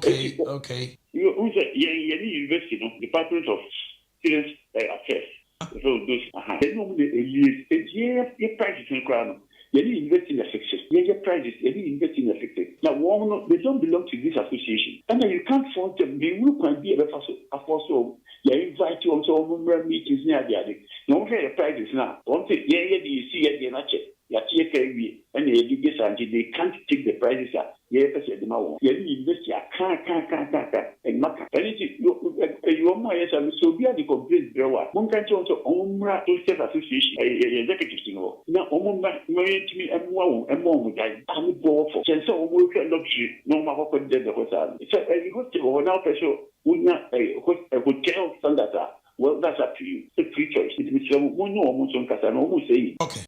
sɛ yɛn yɛne university no Department of Students Affairs, so those aha ɛne wɔn na elie, eti yɛ prices no koraa no. Yɛne university na fixe. Yɛyɛ prices yɛne university na fixe. Na wɔn no they don't belong to this association. Ɛna you can't force them. Menhunu kwan bi a yɛbɛfa so aforce wɔn. Yɛ invite wɔn sɛ wɔn mmra meetings ne ade ade. Na wɔn hwɛ yɛ prices no a, wɔn se yɛn yɛde yɛsi yɛn deɛ no akyɛ. Yɛate yɛ ka awie ɛna yɛde gye saa nti they can't take the prices a yɛyɛ pɛ sɛ yɛde ma wɔn. Yɛne university aka aka aka aka aka ɛmma ka. Ɛno nti ɛyi wɔn a ɛyɛ saa no sɛ obiara de complaint brɛ wo a monka nkyerɛ wɔn sɛ wɔn mmra Hostess Association ɛyɛ yɛn executives no hɔ na wɔn mmra ma yɛntumi mmoa wɔn mma wɔn dan a ne boɔ wɔ fam kyɛn sɛ wɔn rehwɛ luxury na wɔn akɔkɔ deda hɔ saa no. Sɛ ɛyi hostel wɔ hɔ na wopɛ sɛ wonya ɛyi hotel standards a well that's up to you. Sɛ free choice nti mesrɛ mo mo ne wɔn nso nkasa na wɔn resɛe yɛn. Okay.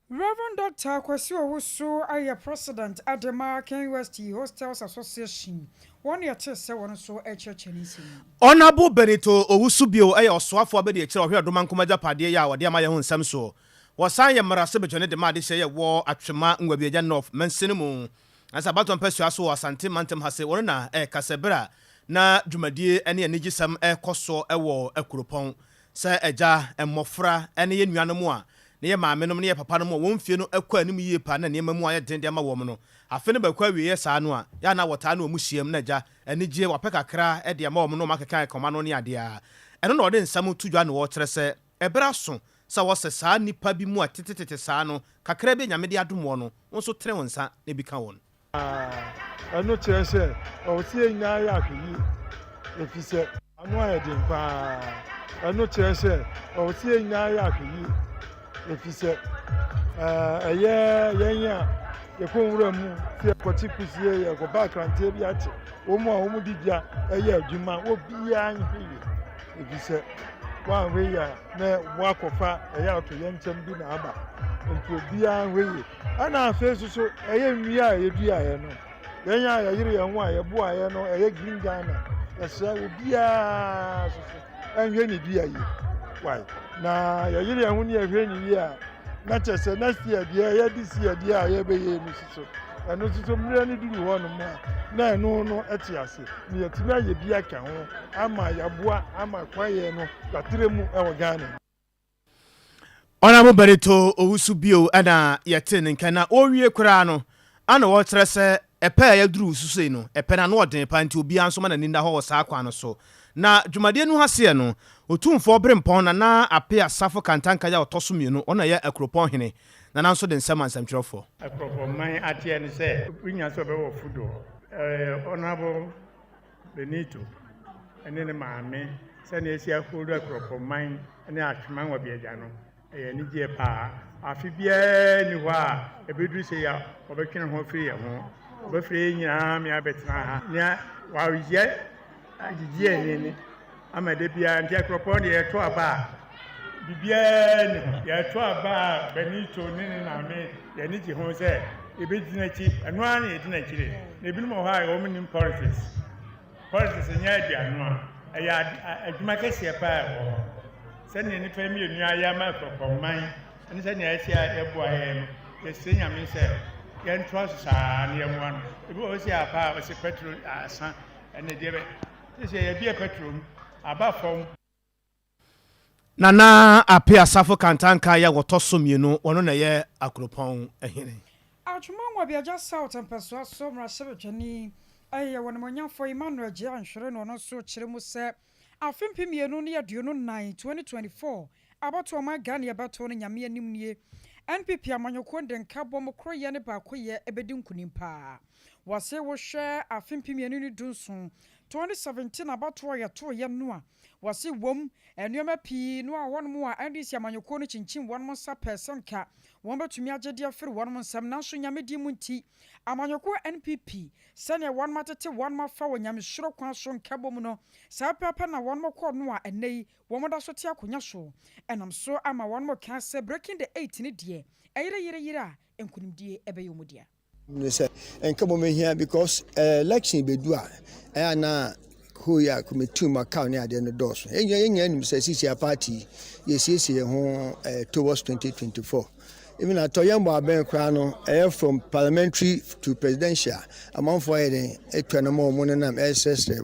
Rev. Dɔkta Kwasi Owusu ayɛ President de ma Ken West Hostels Association. Wɔn na yɛtee sɛ wɔn nso rekyerɛkyerɛ ne nsɛm mu. Honourable Benito Owusu bio yɛ ɔsoafoɔ abadiakyire a ɔhwɛ Ɔdomankoma agyapadeɛ yi a wɔde ama yɛn ho nsɛm soɔ. Wɔsan yɛ mmarahyɛbadwani de ma adehyeɛ yi a ɛwɔ Atwema Nwabiagya North mansini mu. Nanso abatoɔ mpasua so wɔ Asante mantam ha se wɔn na ɛrekasa berɛ a na dwumadie ne anigyesɛm rekɔ soɔ wɔ Akuropɔn sɛ agya, mmɔfra ne yɛn nuanom a ne yɛn maamenom ne yɛn papanom a wɔn mfie no kɔ anim yie paa na nneɛma mu ayɛ den de ama wɔn no. Afe no bɛkɔ awieɛ saa no a, yɛ a na wɔtaa ne wɔn hyiam na agya, anigyeɛ, wɔapɛ kakra de ama wɔn na wɔakeka ɛkɔm ano ne adeɛ a. Ɛno na wɔde nsɛm to dwa na wɔkyerɛ sɛ ɛberɛ aso sɛ wɔsɛ saa nnipa bi mu a tetetete saa no, kakra bi a Nyame de adom wɔn no, wo nso tene wo nsa na bi ka wɔn. Ɛno kyerɛ sɛ ɛwɔ sɛ yɛn nyinaa yɛ ahwɛyie, efisɛ ano ayɛ den paa. Ɛno kyerɛ sɛ ɛwɔ sɛ yɛn nyinaa yɛ ahwɛyie, efisɛ ɛyɛ yɛn a yɛkɔ nwura mu sɛ yɛkɔkye kusie, yɛkɔba akranteɛ bi akye wɔn a wɔde dwa yɛ adwuma, obiara nhwɛ yie, efisɛ wɔanhwɛ yie a na wɔakɔfa ɛyɛ atoyɛnkyɛm bi na aba. Nti obiara nhwɛ yie. Ɛna afei nso so ɛyɛ nnua a yɛduaeɛ no, yɛn a yɛyere yɛn ho a yɛboaeɛ no, ɛyɛ Green Ghana. Yɛsrɛ obiara nso so ɛnhwɛ ne dua yie. Why? Na yɛyere yɛn ho ne yɛhwɛ ne yie a, na kyerɛ sɛ next year deɛ ɛyɛ this year deɛ a yɛbɛyɛ no si so. Ɛno nso so mmerɛ no duru hɔ nom a, na ɛno no ɛte ase. Na yɛatumi ayɛ bi aka ho ama yɛaboa ama kwaeɛ no yɛatrɛ mu wɔ Ghana. Honourable Benito Owusu bio na yɛtee ne nka na ɔrewie koraa no ana ɔrekyerɛ sɛ ɛpɛ a yɛaduru so sei no ɛpɛ no ano ɔden paa nti obiara nso ma n'ani nna hɔ wɔ saa kwan no so. Na dwumadie no aseɛ no Otumfoɔ Berempɔn Nana Appiah Safo Kantanka yi a ɔtɔ so mmienu ɔno na ɛyɛ Akuropɔn hene Nana nso de nsɛm ma nsɛmtwerɛfoɔ. Akuropɔn man ateɛ ne sɛ wonya sɛ ɔbɛwɔ fodoɔ. Honourable Benito ne ne maame sɛnea esi ahorow Akuropɔnman ne Atweman wɔ Biagya no, ɛyɛ anigyeɛ paa. Afe biara nni hɔ a ɛbɛduru sei a wɔbɛtwe ne ho afiri yɛn ho. Wɔbɛfrɛ yɛn nyinaa ma yɛabɛtena ha. Nea wɔayɛ agyegye yɛn ani ama da biara nti Akuropɔn deɛ yɛto aba a, biribiara nni ho. Yɛto aba a Benito ne ne maame yɛn ani gye ho sɛ yɛbɛdi n'akyi. Ɛno ara na yɛdi n'akyire. Na ebinom wɔ hɔ a wɔnnim politics. Politics nyɛ aduanoa. Ɛyɛ adwuma kɛseɛ paa ɛwɔ hɔ. Sɛnea nnipa mmienu ayɛ ama Akuropɔnman ne sɛnea ɛsi a yɛboa yɛn no, yɛsrɛ Nyame sɛ yɛntoa so saa na yɛmmoa no. Ebi wɔ hɔ sɛ apa a ɔsɛ petrol asa ɛne deɛ bɛ. Sɛ yɛbie petrol mu, aba fam. Nana Appiah Safo Kantanka yɛ wɔtɔ so mmienu, ɔno na ɛyɛ Akuropɔn hene. Atwoma Nwabiagya South mpɛsoa so mmarahyɛbadwani yɛ Ɔnimonyamfoɔ Emmanuel Gyei Anhwere na ɔno nso kyerɛ mu sɛ afe 2024, 2024, abatoɔ ɔman Ghana yɛbɛto no Nyame anim nie, NPP amanyɔkuo de nkabom koroyɛ ne baakoyɛ bɛdi nkunim paa. Wɔse wohwɛ afe 2017, 2017 abatoɔ a yɛtoeɛ no a, Wɔse wom, nnoɔma pii no a wɔnom a NDC amanyɔkuo no kyinkyim wɔnom nsa pɛɛ sɛ nka wɔn bɛtumi agye de afiri wɔnom nsam nanso Nyame din mu nti amanyɔkuo NPP sɛdeɛ wɔnom atete wɔnom afa wɔ Nyamesuro kwan so nkabom no saa pɛpɛpɛ na wɔnom kɔɔ no a ɛnnɛ yi wɔnom da so te akonya so ɛnam so ama wɔnom kaa sɛ breaking the eight no deɛ ɛyere yere yere a nkunimdie ɛbɛyɛ wɔn dea. Ne sɛ nka mmom ehia because election bedu a ɛyɛ a na whole a committee mu account ne adeɛ no dɔɔso. Yɛn nyinaa yɛn nyinaa nim sɛ sisi a party yɛsiesie yɛn ho eh, towards 2024. Even atɔ yɛn bɔ abɛn koraa no ɛyɛ from parliamentary to presidential amanfoɔ ayɛ den atwa no ma wɔn nenam ɛresrɛsrɛ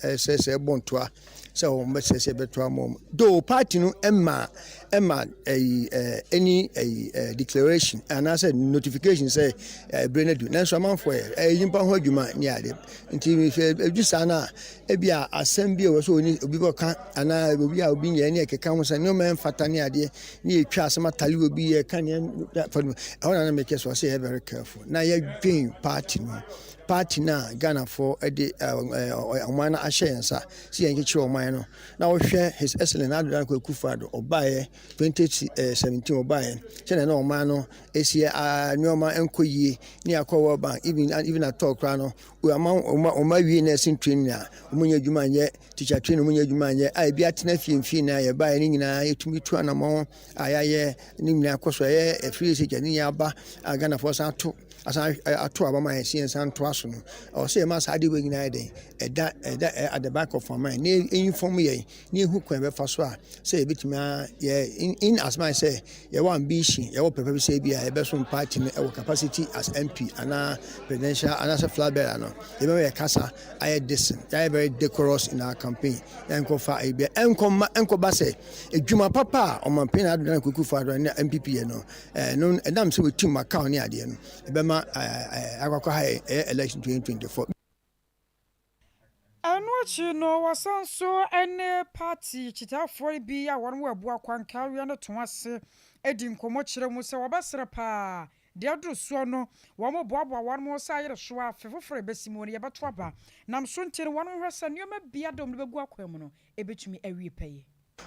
ɛsrɛsrɛ ɛbɔ ntoa. sɛ wɔn bɛsɛ sɛ ɛbɛto ama wɔn. Though party no ɛma ɛma ɛyi ɛɛ any ɛyi ɛɛ declaration anaasɛ notification sɛ ɛbere no adu, nanso amanfoɔ yɛ ɛyɛ nyimpa ho adwuma ne ade. Nti sɛ edu saa no a, ebi a asɛm bi a ɛwɔ sɛ oni obi bɛka anaa obi a obi nyɛ ne ɛkeka ho sɛ nneɛma ɛmfata ne adeɛ ne yɛtwa asɛm atale obi yɛka ne fa no ɛhɔ na na mekɛ so ɔsɛ yɛ very careful na yɛdwen party no, party no a Ghanafoɔ de ɔman no ahyɛ yɛn nsa sɛ yɛnkyekyere ɔman no. Na wohwɛ His Excellence Addo Dankwa Akufo-Addo, ɔbaeɛ 2017, ɔbaeɛ sɛdeɛ na ɔman no ɛsi nneɛma nkɔ yie ne akɔ World Bank, even atɔ koraa no ama ɔma awie nursing training a wɔn nyɛ adwuma nyɛ, teacher training wɔn nyɛ adwuma nyɛ a ebi atena fie mfie na yɛbaeɛ ne nyinaa yɛtumi tu anammɔn a yɛayɛ ne nyinaa kɔ so ɛyɛ free SHS ne nyinaa aba a Ghanafoɔ san ato asan ato aba ma yɛn si yɛn nsa ntoa so no. Ɛwɔ sɛ yɛma saa adeɛ wei nyinaa yɛ den ɛda at the back of our mind na ɛinform yɛn na yɛhu kwan yɛbɛfa so a sɛ yɛbɛtumi yɛ in as much sɛ yɛwɔ ambition, yɛwɔ pɛpɛ bi sɛ bi a yɛbɛsom party no ɛwɔ capacity as MP anaa presidential anaasɛ flag bearer no, yɛbɛma yɛ kasa ayɛ decent, yɛayɛ very decorous in our campaign. Yɛnkɔfa ebi ɛnkɔma ɛnkɔba sɛ edwuma papa a ɔmanpanyin Addo Dankwa Akufo-Addo ne NPP yɛ no ɛno ɛnam sɛ wɔtim Macau ne adeɛ no ɛbɛma ɛɛ akɔkɔ ha ɛyɛ election 2024. Ɛno akyi no, wɔsan so ne party kyitaafoɔ bi a wɔn wɔ abua kwankaweɛ no to ase di nkɔmmɔ kyerɛ mu sɛ wɔbɛsrɛ paa deɛ aduru soɔ no, wɔn boaboa wɔn mo sɛ ayere so a afe foforɔ ɛbɛsi mu no yɛbɛto aba nam so. Nti no wɔn hwɛ sɛ nneɛma bi ada wɔn de bɛgu akwan mu no ɛbɛtumi awie pɛyɛ.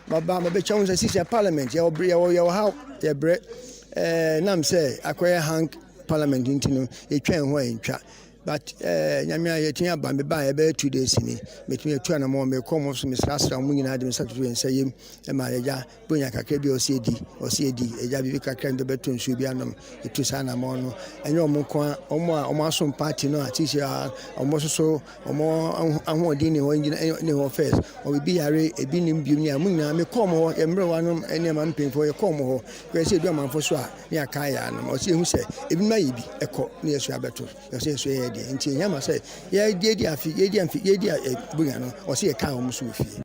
Baba mabɛkyɛ wo sɛ sisi parliament yɛwɔ bere yɛwɔ ha yɛbrɛ nam sɛ akɔyɛ hang parliament nti no yɛtwa ho a yɛntwa, but Nyame a yɛtumi aba. Meba a yɛbɛyɛ 2 days ni mɛtumi atu anamɔ mekɔ mo so mesrasra mo nyinaa de me nsa toto yɛn nsa yam ma yɛgya bonya kakra bi a ɔsɛ edi ɔsɛ edi ɛgya biribi kakra bi bɛtɔ nsuo bi anom. Ɛtu saa anamɔ no, ɛnyɛ ɔmo nko a, ɔmo a ɔmo asom party no a sisi a ɔmo soso ɔmo ahoɔden ne hɔ gyina ne hɔ first ɔmo bi yare ebi nim biom ne a mo nyinaa mekɔ ɔmo hɔ yɛ mmerɛwa nom nneɛma mpanyinfoɔ yɛkɔ ɔmo hɔ kɔyɛ sɛ edu amanfo so a ne aka yɛ anom ɔsɛ ehu sɛ ebinom ayɛ bi ɛkɔ ne yɛ so abɛto yɛsɛ yɛ so yɛ deɛ nti ehia ma sɛ yɛdi afi yɛdi afi yɛdi bonya no ɔsɛ yɛ kaa wɔn so wɔ fie.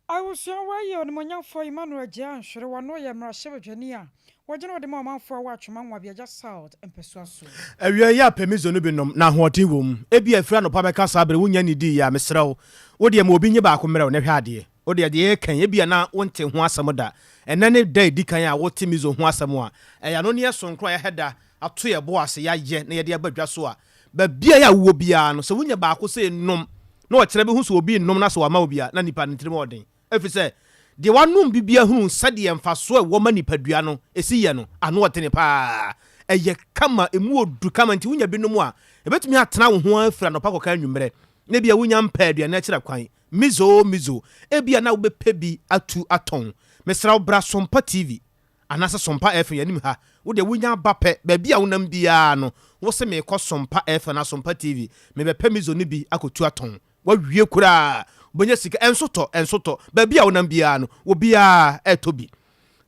Abusua yi yɛ Onimonyamfoɔ Emmanuel Gyia Nhwere, wɔno yɛ mmarahyɛbadwani a wɔgyina wɔde ma ɔmanfoɔ a wɔatwema Nwabiagya South mpɛsoa so. Awia yi apɛ mizo no bi nom na ahoɔden wɔ mu. Ebi afiri anɔpa bɛka saa bere wonya ne dii a, mesrɛ wo, wodeɛ ma obi nye baako mmerɛ wo na hwɛ adeɛ. Wodeɛ deɛ yɛka yi, ebia na wonte ho asɛm da. Ɛnɛ ne da edi kan a wote mizo ho asɛm a, ɛyɛ ano ne ɛsonkoro a yɛahɛ da ato yɛ bo ase yɛayɛ na yɛde aba dwa so a, baabi a yɛ a wowɔ biara no, sɛ wonya baako sɛ nom na ɔkyerɛ bɛhu sɛ obi nom na sɛ wama wo bi a, na nipa no tirim ɔden, ɛfiri sɛ deɛ wanom bi bia hunu sɛdeɛ mfasoɔ a ɛwɔ ma nipadua no ɛsi yɛ no ano ɔdene paa. Ɛyɛ kama, ɛmu ɔdu kama, nti wonya binom a ɛbɛtumi atena wo ho afiri anɔpa kɔka anwummerɛ na ebia wonya mpɛ aduane akyerɛ kwan. Mizo mizo, ebia na wobɛpɛ bi atu atɔn. Mesrɛ wo, bra Sompa TV anaasɛ Sompa FM yɛnim ha. Wodeɛ wonya aba pɛ, baabi a wonam biara no, wo se meekɔ Sompa FM anaa Sompa TV, mebɛpɛ mizo no bi akɔtu atɔn. Wawie koraa, wobɛnya sika. Ɛnso tɔ, ɛnso tɔ. Baabi a wonam biara no, obiara ɛtɔ bi.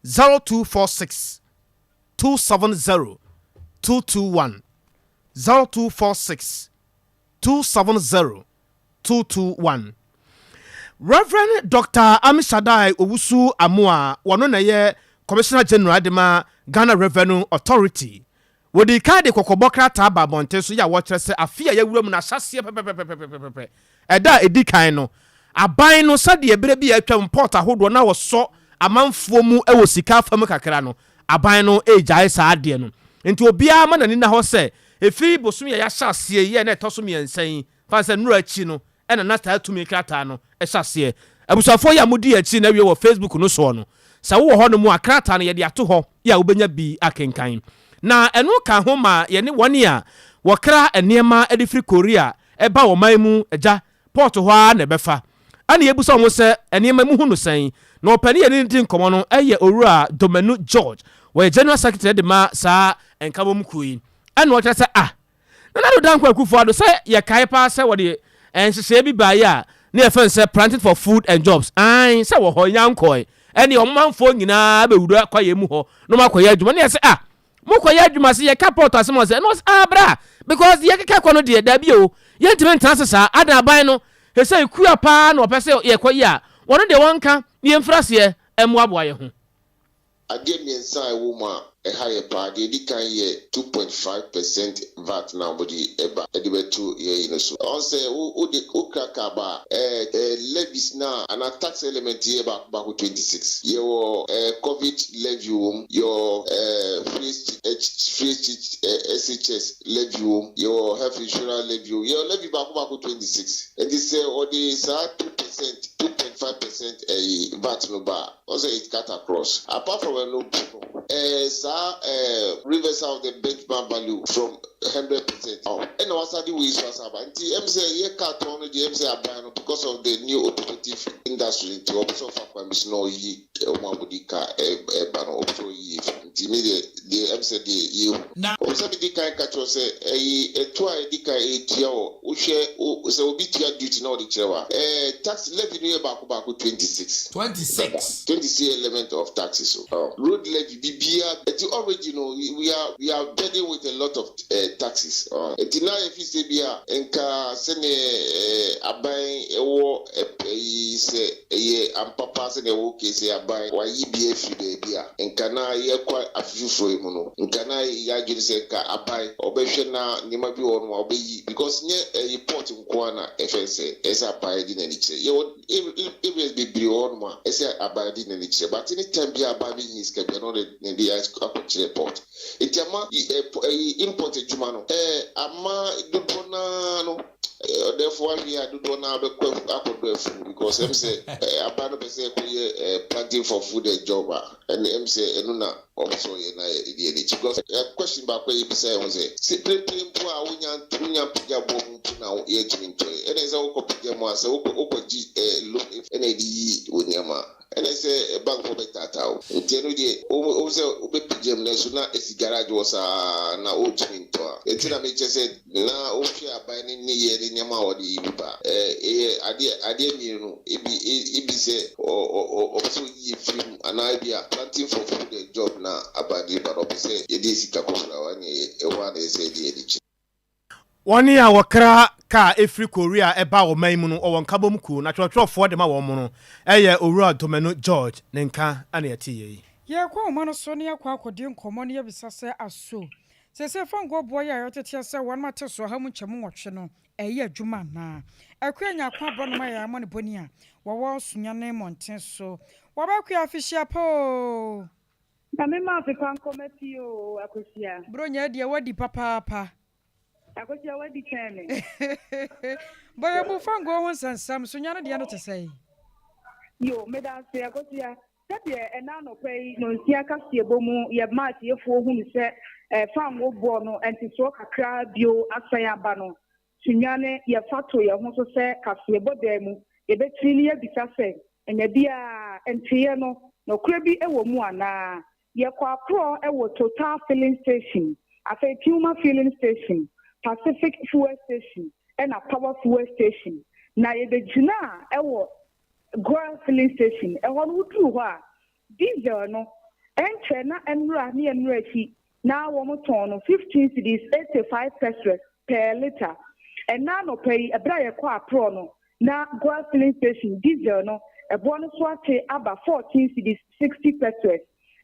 0246 270 221, 0246 270 221. Reverend Dr Amishadai Owusu Amoa, wɔno na ɛyɛ Commissioner General de ma Ghana Revenue Authority, wɔde kan de kɔkɔbɔ krataa ba abɔnten so yɛ a wɔkyerɛ sɛ afe a yɛawura mu no ahyɛseɛ pɛpɛpɛpɛpɛpɛ ɛda a ɛdi kan no, aban no sɛdeɛ berɛ bi a atwam port ahodoɔ na wɔsɔ amanfoɔ mu wɔ sika afa mu kakra no, aban no ɛregyae saa adeɛ no. Nti obiara ma n'ani na hɔ sɛ ɛfiri bosome a yɛahyɛ aseɛ yi a na ɛtɔ so 3 yi fa sɛ nnora akyi no ɛna na saa tumi krataa no ɛhyɛ aseɛ. Abusuafoɔ yi a modi akyi na awie wɔ Facebook no soɔ no, sɛ wowɔ hɔ no mu a, krataa no yɛde ato hɔ yi a wobɛnya bi akenkan. Na ɛno ka ho ma yɛne wɔne a wɔkra nneɛma de firi Korea ɛba ɔman mu agya port hɔ ara na ɛbɛfa ɛna yɛbusa wɔn sɛ nneɛma mu hu no sɛn. Na ɔpɛni yɛne ne di nkɔmmɔ no ɛyɛ Owura Domenu George, wɔyɛ general secretary de ma saa nkabom kuo yi. Ɛna ɔkyerɛ sɛ ah, Nana Addo Dankwa Akufo-Addo, sɛ yɛkae paa sɛ wɔde nhyehyɛeɛ bi baeɛ a ne yɛfrɛ no sɛ Planting for Food and Jobs. Ae, sɛ wɔ hɔ nya nkɔe ɛne ɔmanfoɔ nyinaa bɛwura kwaeɛ mu hɔ na ɔmakɔyɛ adwuma ne yɛ sɛ ah, mokɔyɛ adwuma sɛ yɛka port asɛm ɔ sɛ ɛno ah bra, because deɛ yɛkeka kɔ no deɛ daabi o, yɛntumi ntena ase saa adan aban no. Sesei kua paa na wɔpɛ sɛ yɛkɔ yi a, wɔno deɛ wɔnka na yɛmfiri aseɛ mmoaboa yɛn ho. Adeɛ mmiɛnsa a ɛwɔ mu a ɛha yɛ paa, deɛ ɛdi kan yɛ 2.5 percent VAT na wɔde ba de bɛto yɛn yi no so. Ɔn sɛ wo wode wokra car ba a, ɛɛ levies na anaa tax element yɛ baako baako 26. Yɛwɔ COVID levy wɔ mu, yɛwɔ free SHS levy wɔ mu, yɛwɔ health insurance levy wɔ mu, yɛwɔ levy baako baako 26. Nti sɛ wɔde saa 2%, 2.5% ɛyi VAT no ba a, ɔsɛ it cut across. Apart from ɛno no, saa reversal of the benchmark value from 100% ɛna wasa de wei so asa aba. Nti sɛ yɛ car tɔn no deɛ, sɛ aban no, because of the new automotive industry, nti ɔpɛ sɛ ɔfa kwan bi so na ɔyi ɔmo a wɔde car ɛba no, ɔpɛ sɛ ɔyi efi. Nti mi deɛ sɛ deɛ yɛhu ɔmo sɛ mi di kan ka kyerɛ sɛ ɛyi ɛto a yɛdi kan etua wɔ, wohwɛ sɛ obi tua duty na ɔde kyerɛ wa, tax levy no yɛ baako baako 26. 26. 26 element of taxes o, road levy bibia. Eti already no, we are burdened with a lot of taxes. Eti na efi sɛ bi a nka sɛnea aban ɛwɔ ɛyi sɛ ɛyɛ ampapa, sɛnea ɛwɔ kese aban wayi bi efiri beebi a, nka na yɛkɔ afe foforɔ yi mu no, nka na yɛadwene sɛ nka aban ɔbɛhwɛ na nneɛma bi wɔ no a ɔbɛyi, because nyɛ ɛyi port nko ara na ɛfɛn sɛ ɛsɛ aban di n'ani kyerɛ. Yɛwɔ areas bebree wɔ hɔnom a ɛsɛ aban di n'ani kyerɛ, but any time bi a aban bi nyi sika bi a, na ɔde ne de akɔkyerɛ port. Nti ama ɛyi import adwuma no ama dodoɔ naa no, ɔdɛfo awie a, dodoɔ naa bɛkɔ akɔdɔ afu, because sɛ aban no pɛ sɛ ɛkɔyɛ planting for food and job a, ɛne sɛ ɛno na ɔpɛ sɛ ɔyɛ na yɛ de n'akyi, because question baako a yɛbisa yɛn ho sɛ pere mpo a wonya pagya bɔ mu mpo na yɛntumi ntɔ yɛ, ɛna sɛ wokɔ pagya mu a, sɛ wokɔ gye loan ɛna yɛde yi wɔ nneɛma, ɛna sɛ bankfoɔ bɛtaataa wo. Nti ɛno deɛ, wo sɛ wobɛpagya mu nanso na ɛsi garage wɔ saa na wotumi ntɔ a, ɛnti na mekyɛ sɛ na wohwɛ aban ne nneyɛɛ ne nneɛma a wɔde yi bi ba, ɛyɛ adeɛ mmienu. Ebi sɛ ɔpɛ sɛ oyi efiri mu, anaa ebi a planting for food and job na aban de ba no, ɔpɛ sɛ yɛde sika kɔfra wa ne ɛwɔ a, na ɛsɛ yɛde yɛde kyerɛ. Wɔne a wɔkra kaa ɛfiri Korea ɛba ɔman mu no, ɔwɔ nkabom kuo na twerɛtwerɛfoɔ de ma wɔn mo no, ɛyɛ Owura Domenu George ne nka ana ɛte yɛ yi. Yɛkɔ nwoma no so ne yɛkɔ akɔdi nkɔmmɔ ne yɛbisa sɛ aso sɛsɛ fango boɔ yɛ a yɛteteɛ sɛ wɔn ate so 108 no, ɛyɛ adwuma anaa? Akua Nyako aborɔnoma yɛ amɔ ne bɔni a wɔwɔ Sunyane mmɔnten so. Wɔbɛkɔ afihyia poo. Na me ma afepa nkɔma pii o, Akosua. Buronya deɛ, wadi papaapa. Akosua, wadi twɛn me. Bɔyɛ mu fango ho nsɛnsɛm, Sunyane deɛ no te sɛ? Yo, meda ase, Akosua. Sɛdeɛ ɛna anɔpa yi nonsia kaseɛbɔ mu yɛma atiefoɔ hunu sɛ fango boɔ no ntesoɔ kakra bio asan aba no, Sunyane yɛfa to yɛn ho so sɛ kaseɛbɔ dan mu yɛbɛtumi ne yɛbisa sɛ ɛnya biara nteɛ no, nɔkorɛ bi wɔ mu anaa? Yɛkɔ aporɔ wɔ Total filling station, afei Puma filling station, Pacific fuel station ɛna Power fuel station, na yɛbɛgyina a ɛwɔ Goil filling station. Ɛhɔ no, woduru hɔ a, diesel no ɛnkyɛ na nnura ne nnura akyi na wɔn tɔn no 15 cedis 85 pesewas per litre. Ɛna anɔpa yi, ɛberɛ a yɛkɔ aporɔ no, na Goil filling station diesel no ɛboɔ no so ate aba 14 cedis 60 pesewas.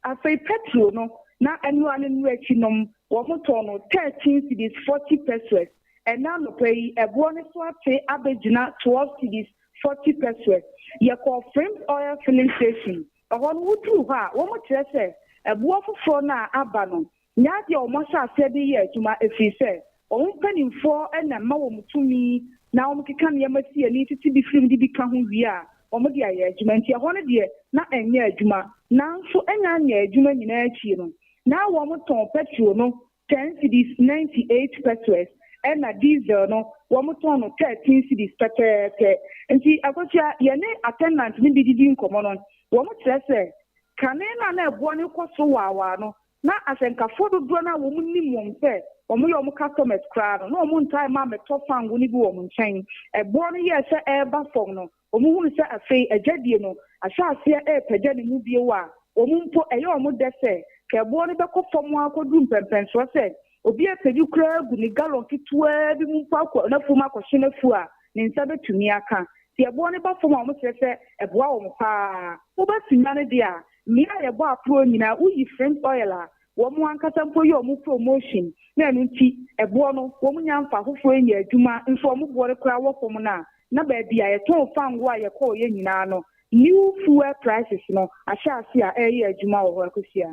Afei petrol no, na nnura ne nnura akyi nom wɔn tɔn no 13 cedis 40 pesewas. Ɛna anɔpa yi ɛboɔ no so ate abɛgyina 12 cedis 40 pesewas. Yɛkɔ Frames Oil filling station. Ɛhɔ no, woduru hɔ a, wɔn kyerɛ sɛ ɛboɔ foforɔ no a aba no nyɛ adeɛ a wɔn ahyɛ aseɛ de yɛ adwuma, ɛfiri sɛ wɔn mpanimfoɔ na mma wɔn tumi na wɔn keka nneɛma si ani tete bi firim de bi ka ho wie a, wɔn de ayɛ adwuma. Nti ɛhɔ no deɛ, na ɛnyɛ adwuma. Nanso ɛnya anyɛ adwuma nyinaa akyi no, na wɔn tɔn petrol no 10 cedis 98 pesewas, ɛna diesel no wɔn tɔn no 13 cedis pɛpɛɛpɛ. Nti Akosua, yɛne attendant no bi didi nkɔmɔ no, wɔn kyerɛ sɛ kane no a na ɛboɔ no kɔ so waawaa no, na ahyɛnkafoɔ dodoɔ no a wɔn nim wɔn sɛ wɔn yɛ wɔn customers koraa no, na wɔn ntae ma mɛtɔ fango no bi wɔ wɔn nkyɛn. Ɛboɔ no yɛɛ sɛ ɛreba fam no, wɔn hunu sɛ afei adwadie no ahyɛ aseɛ ɛrepagya ne mu bio a, wɔn mpo ɛyɛ wɔn dɛ sɛ kɛboɔ no bɛkɔ fam akɔduru mpɛmpɛnsoɔ sɛ obi apagyi koraa gu ne gallon ketewaa bi mu mpo akɔ n'afuom akɔhye n'afuo a. ne nsa bɛtumi aka. Sɛ ɛboɔ no ba fam a wɔkyerɛ sɛ ɛboa wɔn pa ara. Woba Sunya no deɛ a, mmea a yɛbɔ aporɔ nyinaa woyi French oil a wɔn ankasa mpo yɛ wɔn promotion na ɛno nti ɛboɔ no wɔn nya mfa foforɔ nyɛ adwuma nso wɔn boɔ no koraa wɔ fam no a, na baabi a yɛtɔn fango a yɛkɔeɛ nyinaa no new fuel prices no ahyɛ ase a ɛreyɛ adwuma wɔ hɔ. Akosua.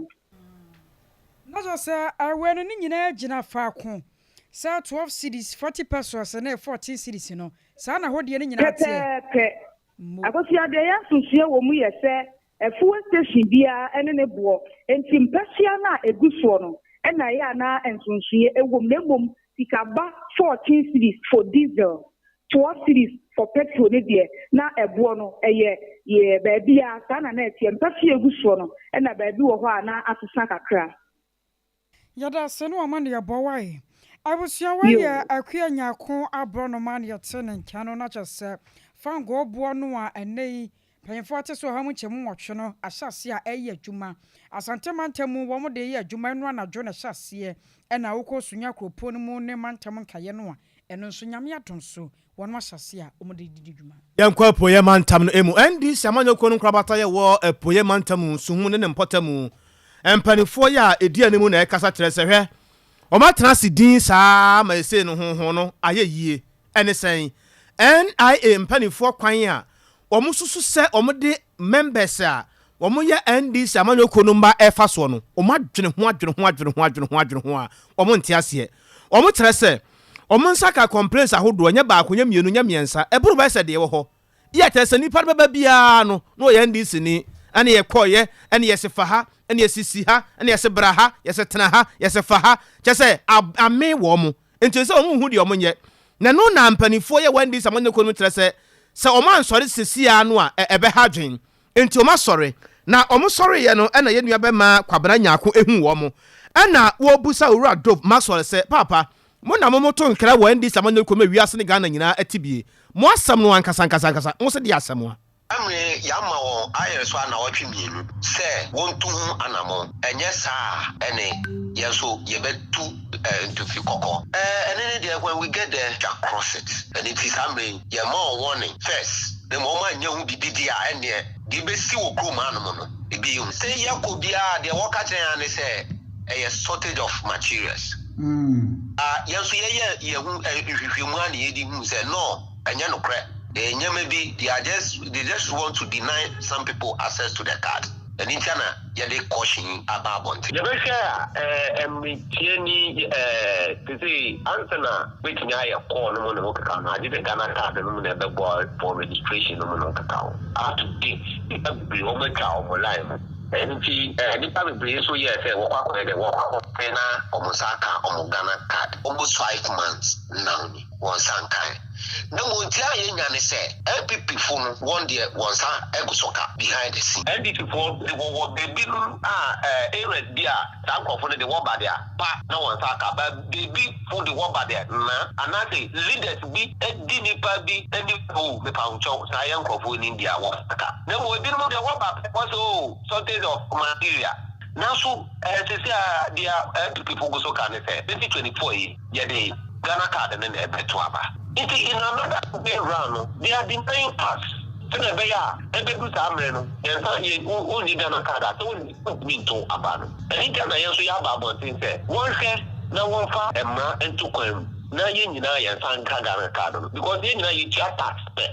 Na kyerɛ sɛ awɛ no ne nyinaa gyina faako sɛ 12 cedis, 40 pesewas ne 14 cedis no, saa na hɔ deɛ no nyinaa teɛ. Pɛpɛɛpɛ. Mo. Akosua, deɛ ɛyɛ nsonsoeɛ wɔ mu yɛ sɛ fuel station biara ne ne boɔ, enti mpasua no a ɛgu soɔ no na ɛyɛ a na nsonsoeɛ wɔ mu, na mmom sika ba 14 cedis for diesel, 12 cedis for petrol no deɛ na ɛboɔ no ɛyɛ yɛ baabiara saa na na ɛteɛ, mpasua a ɛgu soɔ no na baabi wɔ hɔ a na asesa kakra. Yɛda ase ne wama ne yɛbɔ wae. Abusua wei yɛ Yoo. Akua Nyarko aborɔnoma na yɛte ne nka no na kyerɛ sɛ fangoo boɔ no a ɛnnɛ yi mpanyinfoɔ ate so ɔha mu nkyɛmu nwɔtwe no ahyɛ aseɛ a ɛreyɛ adwuma. Asante mantam mu wɔn de reyɛ adwuma ɛno anadwo na ɛhyɛ aseɛ ɛna wokɔ Sunya kuropɔn no mu ne mantam nkaeɛ no a ɛno nso Nyame adom so wɔn ahyɛ aseɛ a wɔn de redidi dwuma. Yɛnkɔ Apueeɛ Mantam no mu. NDC amanyɔkuo no nkorabata yɛ wɔ Apueeɛ Mantam mu, Suhum ne ne mpɔtamu. Mpaninfoɔ yi a ɛdi anim na ɛkasa kyerɛ sɛ hwɛ, wɔn atena ase dinn saa ara ma ɛsei no honhon no ayɛ yie. Ɛne sɛn? NIA mpaninfoɔ kwan a wɔn susu sɛ wɔn de members a wɔn yɛ NDC amanyɔkuo no mma ɛfa soɔ no, wɔn adwene ho adwene ho adwene ho adwene ho adwene ho a wɔn nte aseɛ. Wɔn kyerɛ sɛ wɔn nsa ka complaints ahodoɔ, nyɛ baako, nyɛ mmienu, nyɛ mmiɛnsa, ɛboro bɛyɛ sɛ deɛ ɛwɔ hɔ. Yɛ kyerɛ sɛ nipa no bɛba biara no na ɔyɛ NDC ni, ɛne yɛkɔɔyɛ, ɛne yɛse fa ha, ɛne yɛse si ha, ɛne yɛse bra ha, yɛse tena ha, yɛse fa ha, kyerɛ sɛ amee wɔn. Nti sɛ wɔn nhu deɛ wɔn nyɛ. Na ɛno na mpaninfoɔ yɛ wɔ NDC amanyɔkuo no mu kyerɛ sɛ sɛ wɔn ansɔre sesiaa no a ɛbɛha adwen. Nti wɔn asɔre. Na wɔn sɔreeɛ no ɛna yɛn nua bɛma Kwabena Nyarko ehuu wɔn. Ɛna wɔbusa Owura Dove Maxwell sɛ, Paapa, mo na mo moto nkra wɔ NDC amanyɔkuo mu a wiase ne Ghana nyinaa te bie. Mo asɛm no ankasa ankasa ankasa, mo se deɛ asɛm a? Mmere yɛama wɔn ayere so anawɔtwe mmienu sɛ wɔntu ho anamɔn, ɛnyɛ saa a ɛne yɛn nso yɛbɛtu ntufi kɔkɔ. Ɛɛ ɛne ne deɛ when we get there we cross it. Ɛno nti saa mmerɛ yi yɛma wɔn warning first na mmom wɔn anyɛ ho biribi deɛ a ɛnneɛ deɛ ɛbɛsi wɔ kurom hanom no ebi yɛ hu. Sɛ yɛkɔ biara deɛ wɔka kyerɛ yɛn ara ne sɛ ɛyɛ shortage of materials. Ah yɛn nso yɛyɛ yɛn ho nhwehwɛmu ara na yɛde huu sɛ no. Ɛnyɛ nokorɛ. Ɛyɛ nneɛma bi, they are just, they just want to deny some people access to the card. Ɛno ntia na yɛde caution yi aba abɔnten. Yɛbɛhwɛ a, ɛɛ, mmeretie ni, ɛɛ, sesei ansa na wobɛtumi ayɛ call no mu ne ho keka no, agye sɛ Ghana card no mu na ɛbɛboa for registration no mu ne ho keka ho. Up to date, nnipa bebree wɔatwa wɔn line mu. Ɛno nti, ɛɛ, nnipa bebree nso yɛɛ sɛ wɔkɔ akɔyɛ dɛ, wɔkɔ akɔpɛ na wɔn nsa aka wɔn Ghana card. Almost 5 months now ni. Wɔn nsa nkae. Na mmom nti a yɛnya ne sɛ NPP fo no wɔn deɛ wɔn nsa gu so ka behind the scene. NDC foɔ de wɔwɔ baabi nom a areas bi a saa nkorɔfo no de wɔba deɛ a pa na wɔn nsa aka but baabi fo de wɔba deɛ na anaase leaders bi di nipa bi anim oh mepa wo kyɛw saa yɛ nkorɔfoɔ nim deɛ a wɔn nsa ka na mmom ebinom deɛ wɔba pɛ wɔse oh shortage of material nanso eh sese a deɛ NPP fo gu so ka ne sɛ 2024 yi yɛde Ghana card no na ɛbɛto aba. Nti in another way round no, they are denying us sɛnea ɛbɛyɛ a ɛbɛdu saa mmerɛ no, yɛn nsa yɛ wo wonni Ghana card a sɛ wonni wontumi nto aba no. Ɛno nti na yɛn nso yɛaba abɔnten sɛ wɔnhwɛ na wɔmfa mmara nto kwan mu na yɛn nyinaa yɛn nsa nka Ghana card no because yɛn nyinaa yɛtua tax pɛ.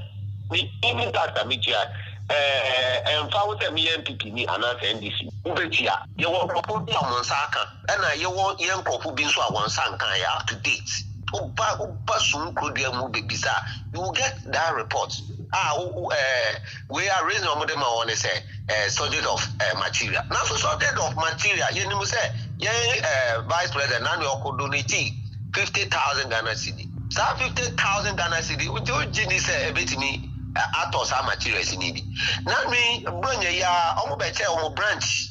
Me even tax a metua ɛɛ ɛmfa ho sɛ meyɛ NPP ni anaasɛ NDC, wobɛtua. Yɛwɔ nkurɔfoɔ bi a wɔn nsa aka. Ɛna yɛwɔ yɛn nkorɔfo bi nso a wɔn nsa nkaeɛ up to date. Woba woba sum kurodua mu bɛbisa a, you will get that report. A wo wo ɛɛ wei a reason a wɔde ma wɔn ne sɛ ɛɛ shortage of ɛɛ material. Nanso shortage of material yɛnim sɛ yɛn ɛɛ vice president na nea ɔkɔ donate 50,000 Ghana cedi. Saa 50,000 Ghana cedi nti wogye di sɛ ɛbɛtumi atɔ saa materials no bi. Na nui Buronya yi ara wɔbɛkyɛɛ wɔn branch.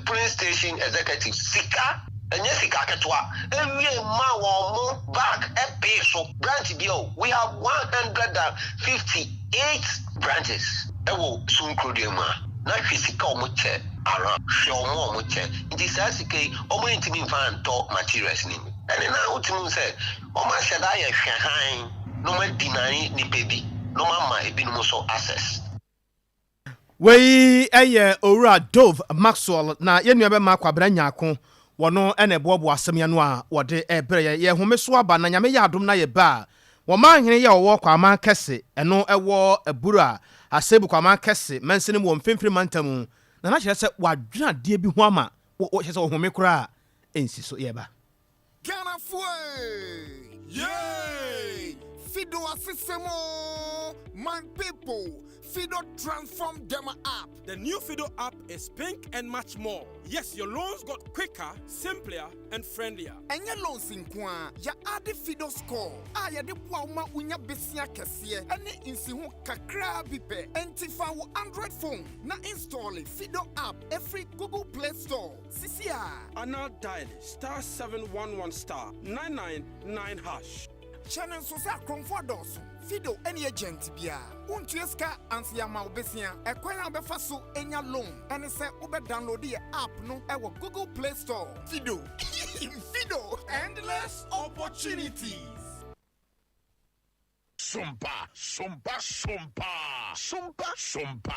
Polling station executives sika, ɛnyɛ sika ketewa, ewie ma wɔn mo bag ɛpee so branch bia o, we have 158 branches ɛwɔ Sunkurodua mu a, na hwɛ sika wɔn kyɛ around, hwɛ wɔn a wɔn kyɛ, nti saa sika yi wɔn ntumi nfa ntɔ materials no bi, ɛne na wotumi hu sɛ wɔn ahyɛ da ayɛ hwɛ hann. na wɔn adeny nnipa bi na wɔn ama ebinom nso access. Wei yɛ Owura Dove Maxwell na yɛn nua bɛma Kwabena Nyarko, wɔno na ɛboaboa asɛm yi ano a wɔde rebrɛ yɛn. Yɛn home so aba na Nyame yɛ adom na yɛba a, wɔn hene yɛ ɔwɔ Kwaman Kɛse, ɛno ɛwɔ Abura, Asebu Kwaman Kɛse mansini mu wɔ Mfimfini Mantam mu, na na kyerɛ sɛ wadwene adeɛ bi ho ama wɔ kyerɛ sɛ ɔhome koraa ɛnsi so. Yɛba. Ghanafoɔ ee! Yay! Fido asesɛm oo! My people, Fido transform dem app. The new Fido app is pink and much more. Yes, your loans got quicker, simpler, and friendlier. Ɛnyɛ loans nko ara, yɛade Fido score a yɛde boa wo ma wonya besia kɛseɛ ne nsiho kakraa bi pɛ. Enti fa wo Android phone na install Fido app ɛfiri Google Play Store sisi a. Anaa dial star 711 star 999 hash. Hyɛ no nso sɛ akorɔmfoɔ adɔɔso. Fido ne agent biara. Wontua sika ansa yɛama wo besia. Ɛkwan a wobɛfa so anya loan ne sɛ wobɛ download yɛ app no wɔ Google Play Store. Fido. Fido. Endless opportunities. Sompa, sompa, sompa, sompa, sompa.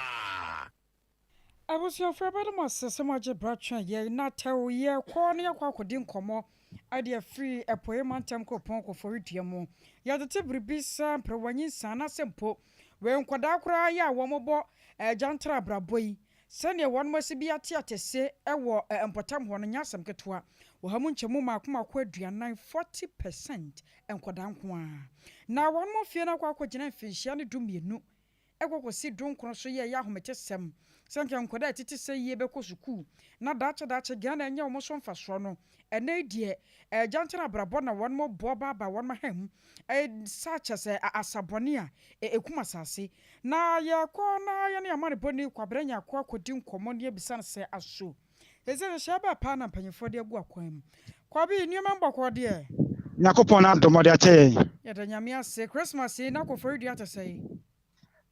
Abusuafo yɛbɛda mo ase sɛ moagye berɛ atwɛn yɛn na tɛw yɛrekɔ na yɛakɔ akɔdi nkɔmmɔ de afiri Apueeɛ Mantam Kuropɔn Koforidua mu. Yɛtete biribi sɛ mperewa nyinsɛn anaasɛ mpo wei nkwadaa koraa yɛ a wɔbɔ agyantra abrabɔ yi sɛdeɛ wɔn asi bi ate atɛse wɔ mpɔtam hɔ no nyɛ asɛm ketewa. Ɔha mu nkyɛmu mmaako mmaako 40, 40%, nkwadaa nko ara na wɔn mfeɛ no akɔ akɔgyina mfinhyia ne 12 kɔ kɔsi dunkron so yɛ ɛyɛ ahometesɛm sɛ anka nkwadaa a ɛtete sɛ yie bɛkɔ sukuu na daakye daakye Ghana anya wɔn so mfasoɔ no, ɛnnɛ yi deɛ agyankyene abrabɔ na wɔn bɔ baabaa wɔn ha mu sa kyɛ sɛ asa bɔne a ɛkum asase. Na yɛkɔ na yɛne amanebɔni Kwabena Nyarko akɔdi nkɔmmɔ na yɛabisa no sɛ aso Seesei nhyehyɛe bɛn paa na mpanyimfoɔ de agu akwan mu? Kwabi, nneɛma mu bɔkɔɔ deɛ? Nyankopɔn n'adom ɔde akyɛ yɛn. Yɛda Nyame ase. Christmas yi na Koforidua te sɛn?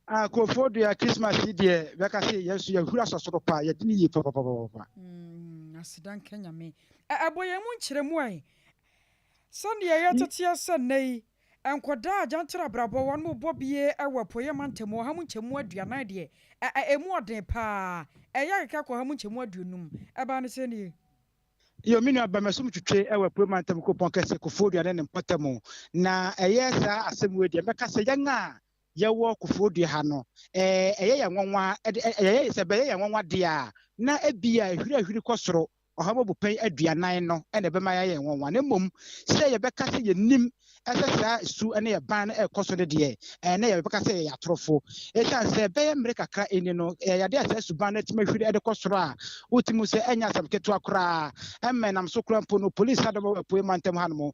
Ah, Koforidua Christmas yi deɛ bɛka se yɛn nso yɛahuri asɔ soro paa, yɛde no yie papapapapa. Mm, aseda nka Nyame. Ɛ, ɛbɔ yɛn mu nkyerɛmu ɛ, sɛdeɛ yɛteteɛ sɛ nnɛ yi, Nkɔdaa a gyantra abrabɔ wɔn mo bɔ bie wɔ apueɛ mantam ɔha mu nkyɛmu 40 deɛ, ɛ ɛ ɛmu ɔden paa, ɛyɛ akeka kɔ ɔha mu nkyɛmu 50, ɛbaa no sɛn nie? Iyo, me nua ba, mɛsom twetwe wɔ apueɛ mantam kuropɔn kɛseɛ Koforidua ne ne mpɔtam, na ɛyɛ saa asɛm wei deɛ, mɛka sɛ yɛn a yɛwɔ Koforidua ha no, ɛ ɛyɛ yɛn nwanwa, ɛde ɛ ɛyɛ sɛ ɛbɛyɛ yɛn nwanwa deɛ a, na ebia ehwiri a ehwiri kɔ soro ɔha mu abupɛn 40 no na ɛbɛma yɛayɛ yɛn nwanwa, na mmom sɛ yɛbɛka sɛ yennim sɛ saa su ne ɛban no rekɔ so no deɛ, ɛnna yɛbɛka sɛ yɛyɛ atorofo. Esiane sɛ ɛbɛyɛ mmere kakra ni no, ɛyɛ ade a saa suban no atumi ahwiri de kɔ soro a wotumi hu sɛ ɛnyɛ asɛm ketewa koraa. Ɛma ɛnam so koraa mpo no, polisi adɔm a ɛwɔ Apuei Mantam hanom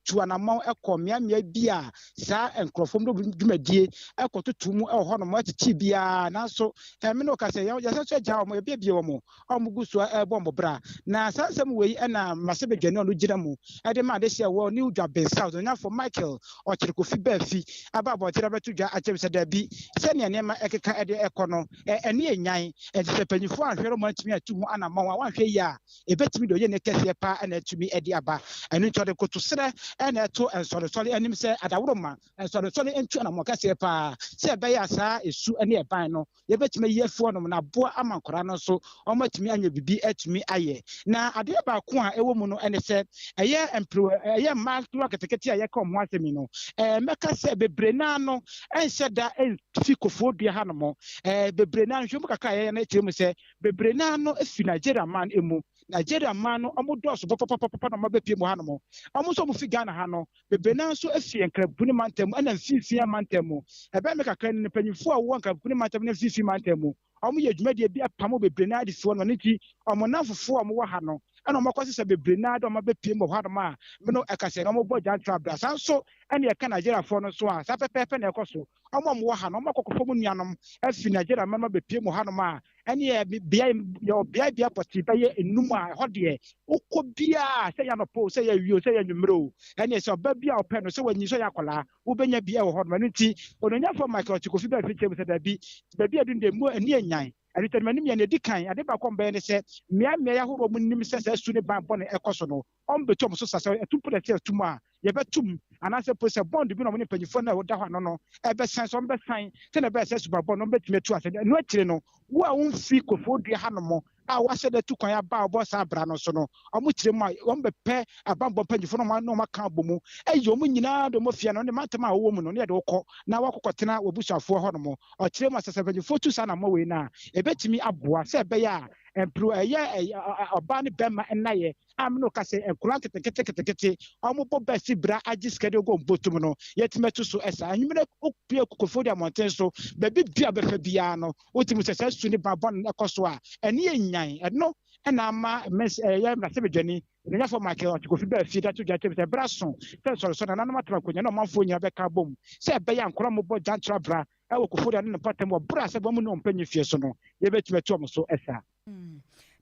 tu anammɔn kɔ mmeaemmeae bi a saa nkurɔfo no dwumadie kɔtoto mu wɔ hɔnom kyekyee biara. Nanso, me ne wo ka sɛ, yɛsan nso agyaa wɔn, yɛabuebue wɔn a wɔgu so rebɔ wɔn bra. Na saa nsɛm wei na mmarahyɛbadwani a ɔno gyina mu de ma adehye a ɛwɔ New Dwabin South, Onyafo Michael Ɔkyere Kofi Baafi aba abɔnten abɛto dwa akyerɛ mu sɛ daabi, sɛnea nneɛma ɛkeka de rekɔ no, ɛne ɛnyan. Enti sɛ mpanyimfoɔ anhwɛ na wɔantumi antu ho anammɔn a, wɔanhwɛ yie a, ebetumi de oyenni kɛseɛ paa na atumi de aba. Ɛno nti ɔde nkotosrɛ na ɛto nsɔrensɔre anim sɛ adaworoma nsɔrensɔre ntu anammɔn kɛseɛ paa sɛ ɛbɛyɛ a saa esu ne ɛban no yɛbɛtumi ayi afi hɔnom na aboa ama nkwadaa no nso wɔatumi anya biribi atumi ayɛ. Na adeɛ baako a ɛwɔ mu no ne sɛ ɛyɛ mperewa ɛyɛ mmaa nketewa nketenkete a yɛka wɔn ho asɛm yi no ɛɛ mɛka sɛ bebree naa no ɛnhyɛ da ɛnfi kofoɔ dua hanom ɛɛ bebree naa nhwɛmu kakra a yɛyɛ no kyerɛ mu sɛ Bebree no ara no fi Nigeria man mu. Nigeria man no, wɔdɔɔso papapapapa na wɔabɛpue mu hanom. Wɔn nso a wɔfi Ghana ha no, bebree no ara nso fi Nkrabuni mantam mu ɛna Mfimfini mantam mu. Ɛbɛyɛ me kakra ni no, mpanyimfoɔ a wɔwɔ Nkrabuni mantam ne Mfimfini mantam mu, wɔyɛ dwumadie bi apamo bebree no ara de fi hɔnom. Ɛno nti, wɔn nnamfofoɔ a wɔwɔ ha no na wɔakɔsesa bebree no ara de wɔn abɛpue mu wɔ hanom a me no ɛka sɛ na wɔbɔ gyantra bra. Saa nso na yɛka Nigeriafoɔ no nso a, saa pɛpɛɛpɛ na ɛkɔ so. Wɔn a wɔwɔ ha no, wɔakɔkɔfa wɔn nuanom afi Nigeria man mu abɛpue mu hanom a, ɛneɛ beae, yɛwɔ beae bea pɔtee bɛyɛ nnum a ɛhɔ deɛ, wokɔ biara, sɛ ɛyɛ anɔpa o, sɛ ɛyɛ awia o, sɛ ɛyɛ anwummerɛ o, ɛneɛ sɛ ɔba bi a ɔpɛ no, sɛ wanyin, sɛ ɔyɛ akwadaa, wobɛnya bi wɔ hɔnom. Ɛno nti, Onuonyamfoɔ Michael Ɔkye Kofi Baafi kyerɛ mu sɛ, Dabi, baabi a ɛdu no deɛ, mmu ani annyan. Ɛno nti, animanim yɛ nea ɛdi kan, ade baako a wɔbɛyɛ ne sɛ, mmeae mmeae ahorow a wɔnim sɛ saa su ne ban bɔne rekɔ so no, wɔbɛtu wɔn so sa. Sɛ ɛto mpo na ɛsɛ sɛ yɛto mu a, yɛbɛto mu. anaasɛ mpo sɛ bond bi na wɔne mpanyinfoɔ no a wɔda hɔ ano no ɛbɛsan sɛ wɔbɛsan sɛnea ɛbɛyɛ sɛ suban bɔne no wɔbɛtumi atu ase. Ɛno akyire no, wo a womfiri Koforidua hanom a wɔahyɛ da tu kwan aba a wɔbɔ saa bra no so no, wɔkyerɛ mu a, wɔbɛpɛ abanbɔ mpanyimfo no ne wɔn aka abɔ mu ayi wɔn nyinaa de wɔn afie ano ne mantam a wɔwɔ mu no ne yɛde wo kɔ na woakɔkɔtena w'abusuafoɔ hɔnom. Ɔkyerɛ mu a, sɛ sɛ mpanyimfoɔ tu saa anammɔn wei no a, ɛbɛtumi aboa sɛ ɛbɛyɛ a mperewa a ɛyɛ ɔbaa ne barima nnayɛ a me ne wo ka sɛ nkwadaa nketenkete nketenkete a wɔbɔ bɛsi bra agye sika de agu wɔn bɔtɔ mu no, yɛatumi atu so saa. Anwummerɛ wopue Kokofoɔ di mmɔnten so, baabi biara a wobɛfa biara no, wotumi sɛ saa su ne ban bɔne no kɔ so a, ɛne yɛ nyan. Ɛno na ama Mens ɛyɛ mmarahyɛbadwani Onyafoɔ Michael Ɔte Kofi baa fie de ato dwa kyerɛ mu sɛ ɛberɛ aso sɛ nsɔresɔre nananom atena akonnwa ne ɔmanfoɔ nyinaa bɛka abom sɛ ɛbɛyɛ a nkwadaa a wɔbɔ gyantra bra wɔ Koforidua ne ne mpɔtam wɔ berɛ a sɛ wɔn ne wɔn mpanyin fie so no, yɛbɛtumi atu wɔn so sa.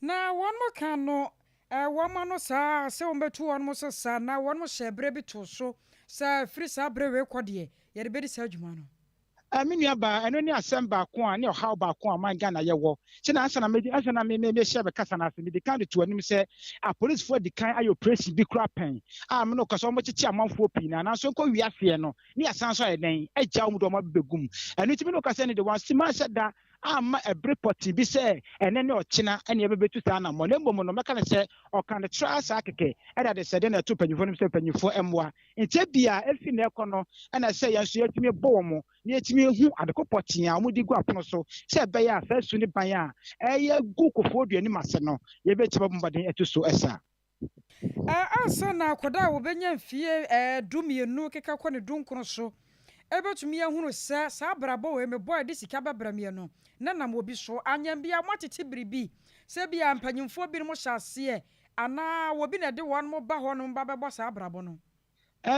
Na wɔn ka no wɔn ano saa sɛ wɔbɛtu wɔn so sa, na wɔn hyɛɛ berɛ bi too so sɛ firi saa berɛ wei kɔ deɛ, yɛde bɛdi saa dwuma no. Me nua baa, ɛno ne asɛm baako a ne ɔhaw baako a ɔman Ghana yɛ wɔ. Sɛ na ansa na me ansa na me me mehyɛ me kasa no ase, medi kan de to anim sɛ apolisfoɔ adi kan ayɛ operation bi koraa pɛn a me ne wo kasa wɔn kyekye amanfoɔ pii na nanso nkɔ wie aseɛ no ne yɛasan nso ayɛ dɛn agya wɔn de wɔn abɛgu mu. Ɛno nti me ne wo kasa ni de wɔn asi manhyɛ da amma ɛbere pɔtee bi sɛ ɛnɛ ne ɔkyena ɛne yɛbɛbɛtu saa anammɔn na mmom no mɛka no sɛ ɔka no traa saa kɛkɛ ɛde adesɛdeɛ na ɛto mpanyinfoɔ no sɛ mpanyinfoɔ mmoa Enti ebia efi nnɛ rekɔ no na ɛsɛ sɛ yɛn nso yetumi bɔ wɔn na yetumi hu ade ko pɔtee a wɔde gu apono so sɛ ɛbɛyɛ a saa su ne ban a ɛyɛ gu Koforidua anim ase no, yebetumi abɔ mmɔden atu so sa. Ansa na akwadaa a obenya mfeɛ 12 keka kɔ ne dunkron so betumi ahunu sɛ saa abrabɔ wei mebɔ a ɛde sika bɛbrɛ meɛ no, na nam obi so. Anyɛ bi a moatete biribi sɛ ebia mpanyimfoɔ binom hyɛ aseɛ Anaa obi na ɛde wɔn ba hɔnom ba bɛbɔ saa abrabɔ no?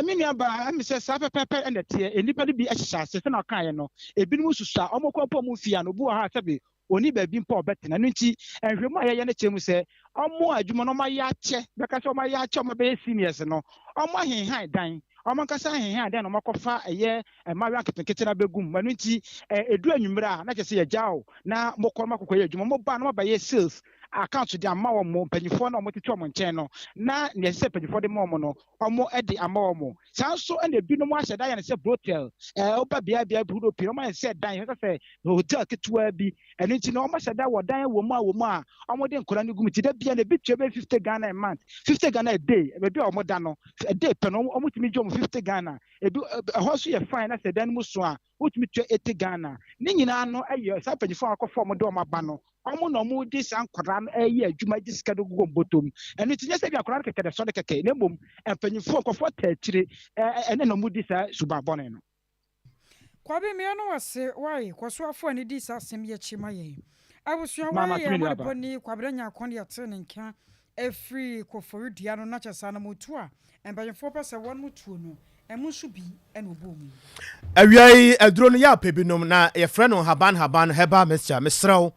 Me nua baa, ɛne sɛ saa pɛpɛɛpɛ na ɛteɛ. Nnipa no bi hyehyɛ ase, sɛnea ɔkaeɛ no, ebinom susua, wɔkɔ mpo wɔn mfie ano. Obi wɔ hɔ a, sɛbe ɔnni baabi mpo a ɔbɛtena. Ɛno nti, nhwehwɛmu a yɛyɛ no kyerɛ mu sɛ, wɔn a adwuma no wɔayɛ akyɛ, bɛka sɛ wɔayɛ akyɛ, wɔabɛyɛ seniors no, wɔahenhan dan. Wɔn ankasa ahenhan dan na wɔakɔfa ɛyɛ mmaayewa nketenkete no abɛgu mu. Ɛno nti, ɛdu anwummerɛ a, na kyerɛ sɛ yɛgyaa wo na mokɔ na moakɔkɔyɛ adwuma. Moba a, na moabɛyɛ sales account de ama wɔn, mpanyinfoɔ no a wɔtete wɔn nkyɛn no, na nea ɛsɛ sɛ mpanyinfoɔ de ma wɔn no, wɔde ama wɔn. Saa nso na ebinom ahyɛ da ayɛ no sɛ brothel, ɛɛ woba beae beae ahodoɔ pii no, wɔayɛ no sɛ dan, ɛsɛ sɛ hotel ketewa bi. Ɛno nti no, wɔahyɛ da wɔ dan wɔ mu a wɔ mu a wɔde nkwadaa no gu mu. Nti da biara no, ebi tua bɛyɛ 50 Ghana a month, 50 Ghana a day, baabi a wɔda no, a day pɛ no, wɔtumi gye wɔn 50 Ghana. Ebi ɛhɔ nso yɛ fine na sɛ dan no mu so a, wotumi tua 80 Ghana. Ne nyinaa no yɛ saa mpanyinfoɔ a wɔakɔfa wɔn de wɔn aba no, wɔn na wɔde saa nkwadaa no reyɛ adwuma gye sika de gugu wɔn bɔtɔ mu. Ɛno nti nyɛ sɛ bi akwadaa no kɛkɛ na ɛsɔre kɛkɛ, na mmom mpanyinfoɔ nkurɔfoɔ taa akyire ɛne na wɔdi saa suban bɔne no. Kwabi me yɛ no wase wai kɔso afo ani di saa asɛm yi akyi ma yɛn abusua wai yɛ amanebɔ ni Kwabena Nyarko ne yɛtee ne nka ɛfiri Koforidua no na kyɛ sɛ anamotuo a mpanyinfoɔ pɛ sɛ wɔn tuo no ɛmo nso bi na ɔbɔɔ mu yi. Awia yi aduro no yɛ apɛ binom na yɛfrɛ no haban haban herbal mixture mesrɛ wo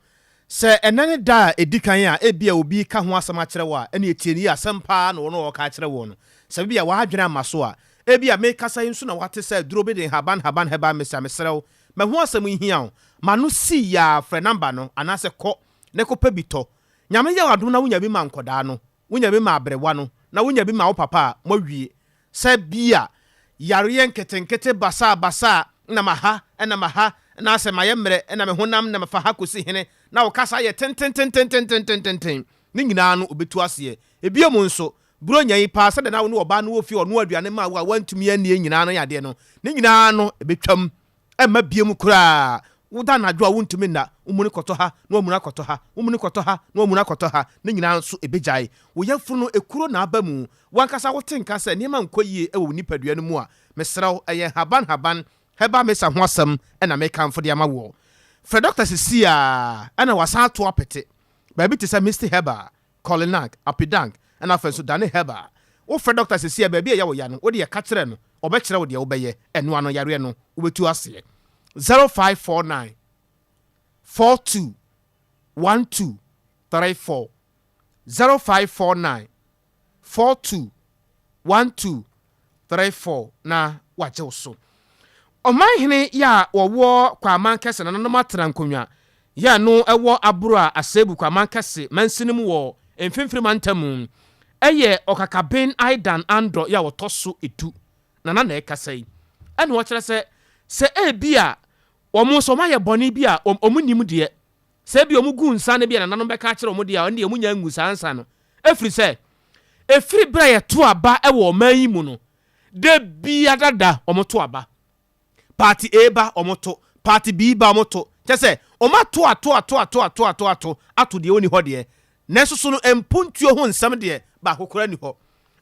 sɛ ɛnɛ ne da a ɛdi kan a ebia obi reka ho asɛm akyerɛ wo a ɛneɛ tie no yie asɛm paa na ɔno ɔreka akyerɛ woɔ no sɛ bia w'adwene amma so a ebia mekasa yi nso na wate sɛ aduro bi de nhaban haban herbal mixture mesrɛ wo ma ho asɛm yi hia wo ma no sii yaa frɛ number no anaasɛ kɔ na kɔpɛ bi tɔ Nyame yɛ wo adom na wonya bi ma nkɔdaa no wonya bi ma aberewa no na wonya bi ma wo papa a moawie Sɛ bi a yareɛ nketenkete basaa basaa na maha na maha na asɛ mayɛ mmerɛ na me honam na mefa ha kɔsi hene na wo kasa yɛ tentententententententen ne nyinaa no ɔbɛtu aseɛ. Ebio mu nso, Buronya yi paa sɛdeɛ na wo ne ɔbaa no wɔ fie a ɔnoa aduane maa wo a woantumi annie nyinaa no yadeɛ no ne nyinaa no ɛbɛtwam Ɛmma biom koraa. Woda anadwo a wontumi nna, womuni kɔtɔ ha na wamuni akɔtɔ ha, womuni kɔtɔ ha na wamuni akɔtɔ ha, ne nyinaa nso ebegyae. Wo yafunu no, ekuro na aba mu. W'ankasa wote nka sɛ nneɛma nkɔ yie wɔ wo nipadua no mu a, mesrɛ wo, ɛyɛ nhaban nhaban, herbal mixture ho asɛm na mekamfo de ama woɔ. Frɛ dɔkta seesei ara na wasan ato apete. Baabi te sɛ Misty Herbal, Kolinak, Apidank, ɛna afei nso Dane Herbal. Wofrɛ dɔkta seesei a, baabi a ɛyɛ wo ya no, wo deɛ ka kyerɛ no, ɔbɛkyerɛ wo deɛ wobɛyɛ, ɛno ano yareɛ no, wobɛtu aseɛ. 0549 42 12 34 0549 42 12 34 na wagye wo so. Ɔmanhene yɛ a wɔwɔ Kwaman Kɛse nananom atena nkonnwa yɛ a no wɔ Aboro a Asebu Kwaman Kɛse mansini mu wɔ Mfimfini Mantam mu yɛ Ɔkakaben Aidan Andor yɛ a ɔtɔ so du. Nana na ɛkasa yi. Ɛna ɔkyerɛ sɛ, sɛ ebia wɔn nso wɔayɛ bɔne bi a wɔn nnim deɛ, sɛ ebia wɔn gu nsa no bi a nananom bɛka akyerɛ wɔn deɛ a, ɛndeɛ wɔn nya ngu saa nsa no. Ɛfiri sɛ, ɛfiri berɛ a yɛto aba wɔ ɔman yi mu no, da biara da wɔto aba. Party A ba wɔn to, party B ba wɔn to, kyerɛ sɛ wɔn ato ato ato ato ato ato ato ato deɛ ɔnni hɔ deɛ, nanso so no mpuntuo ho nsɛm deɛ baako koraa nni hɔ.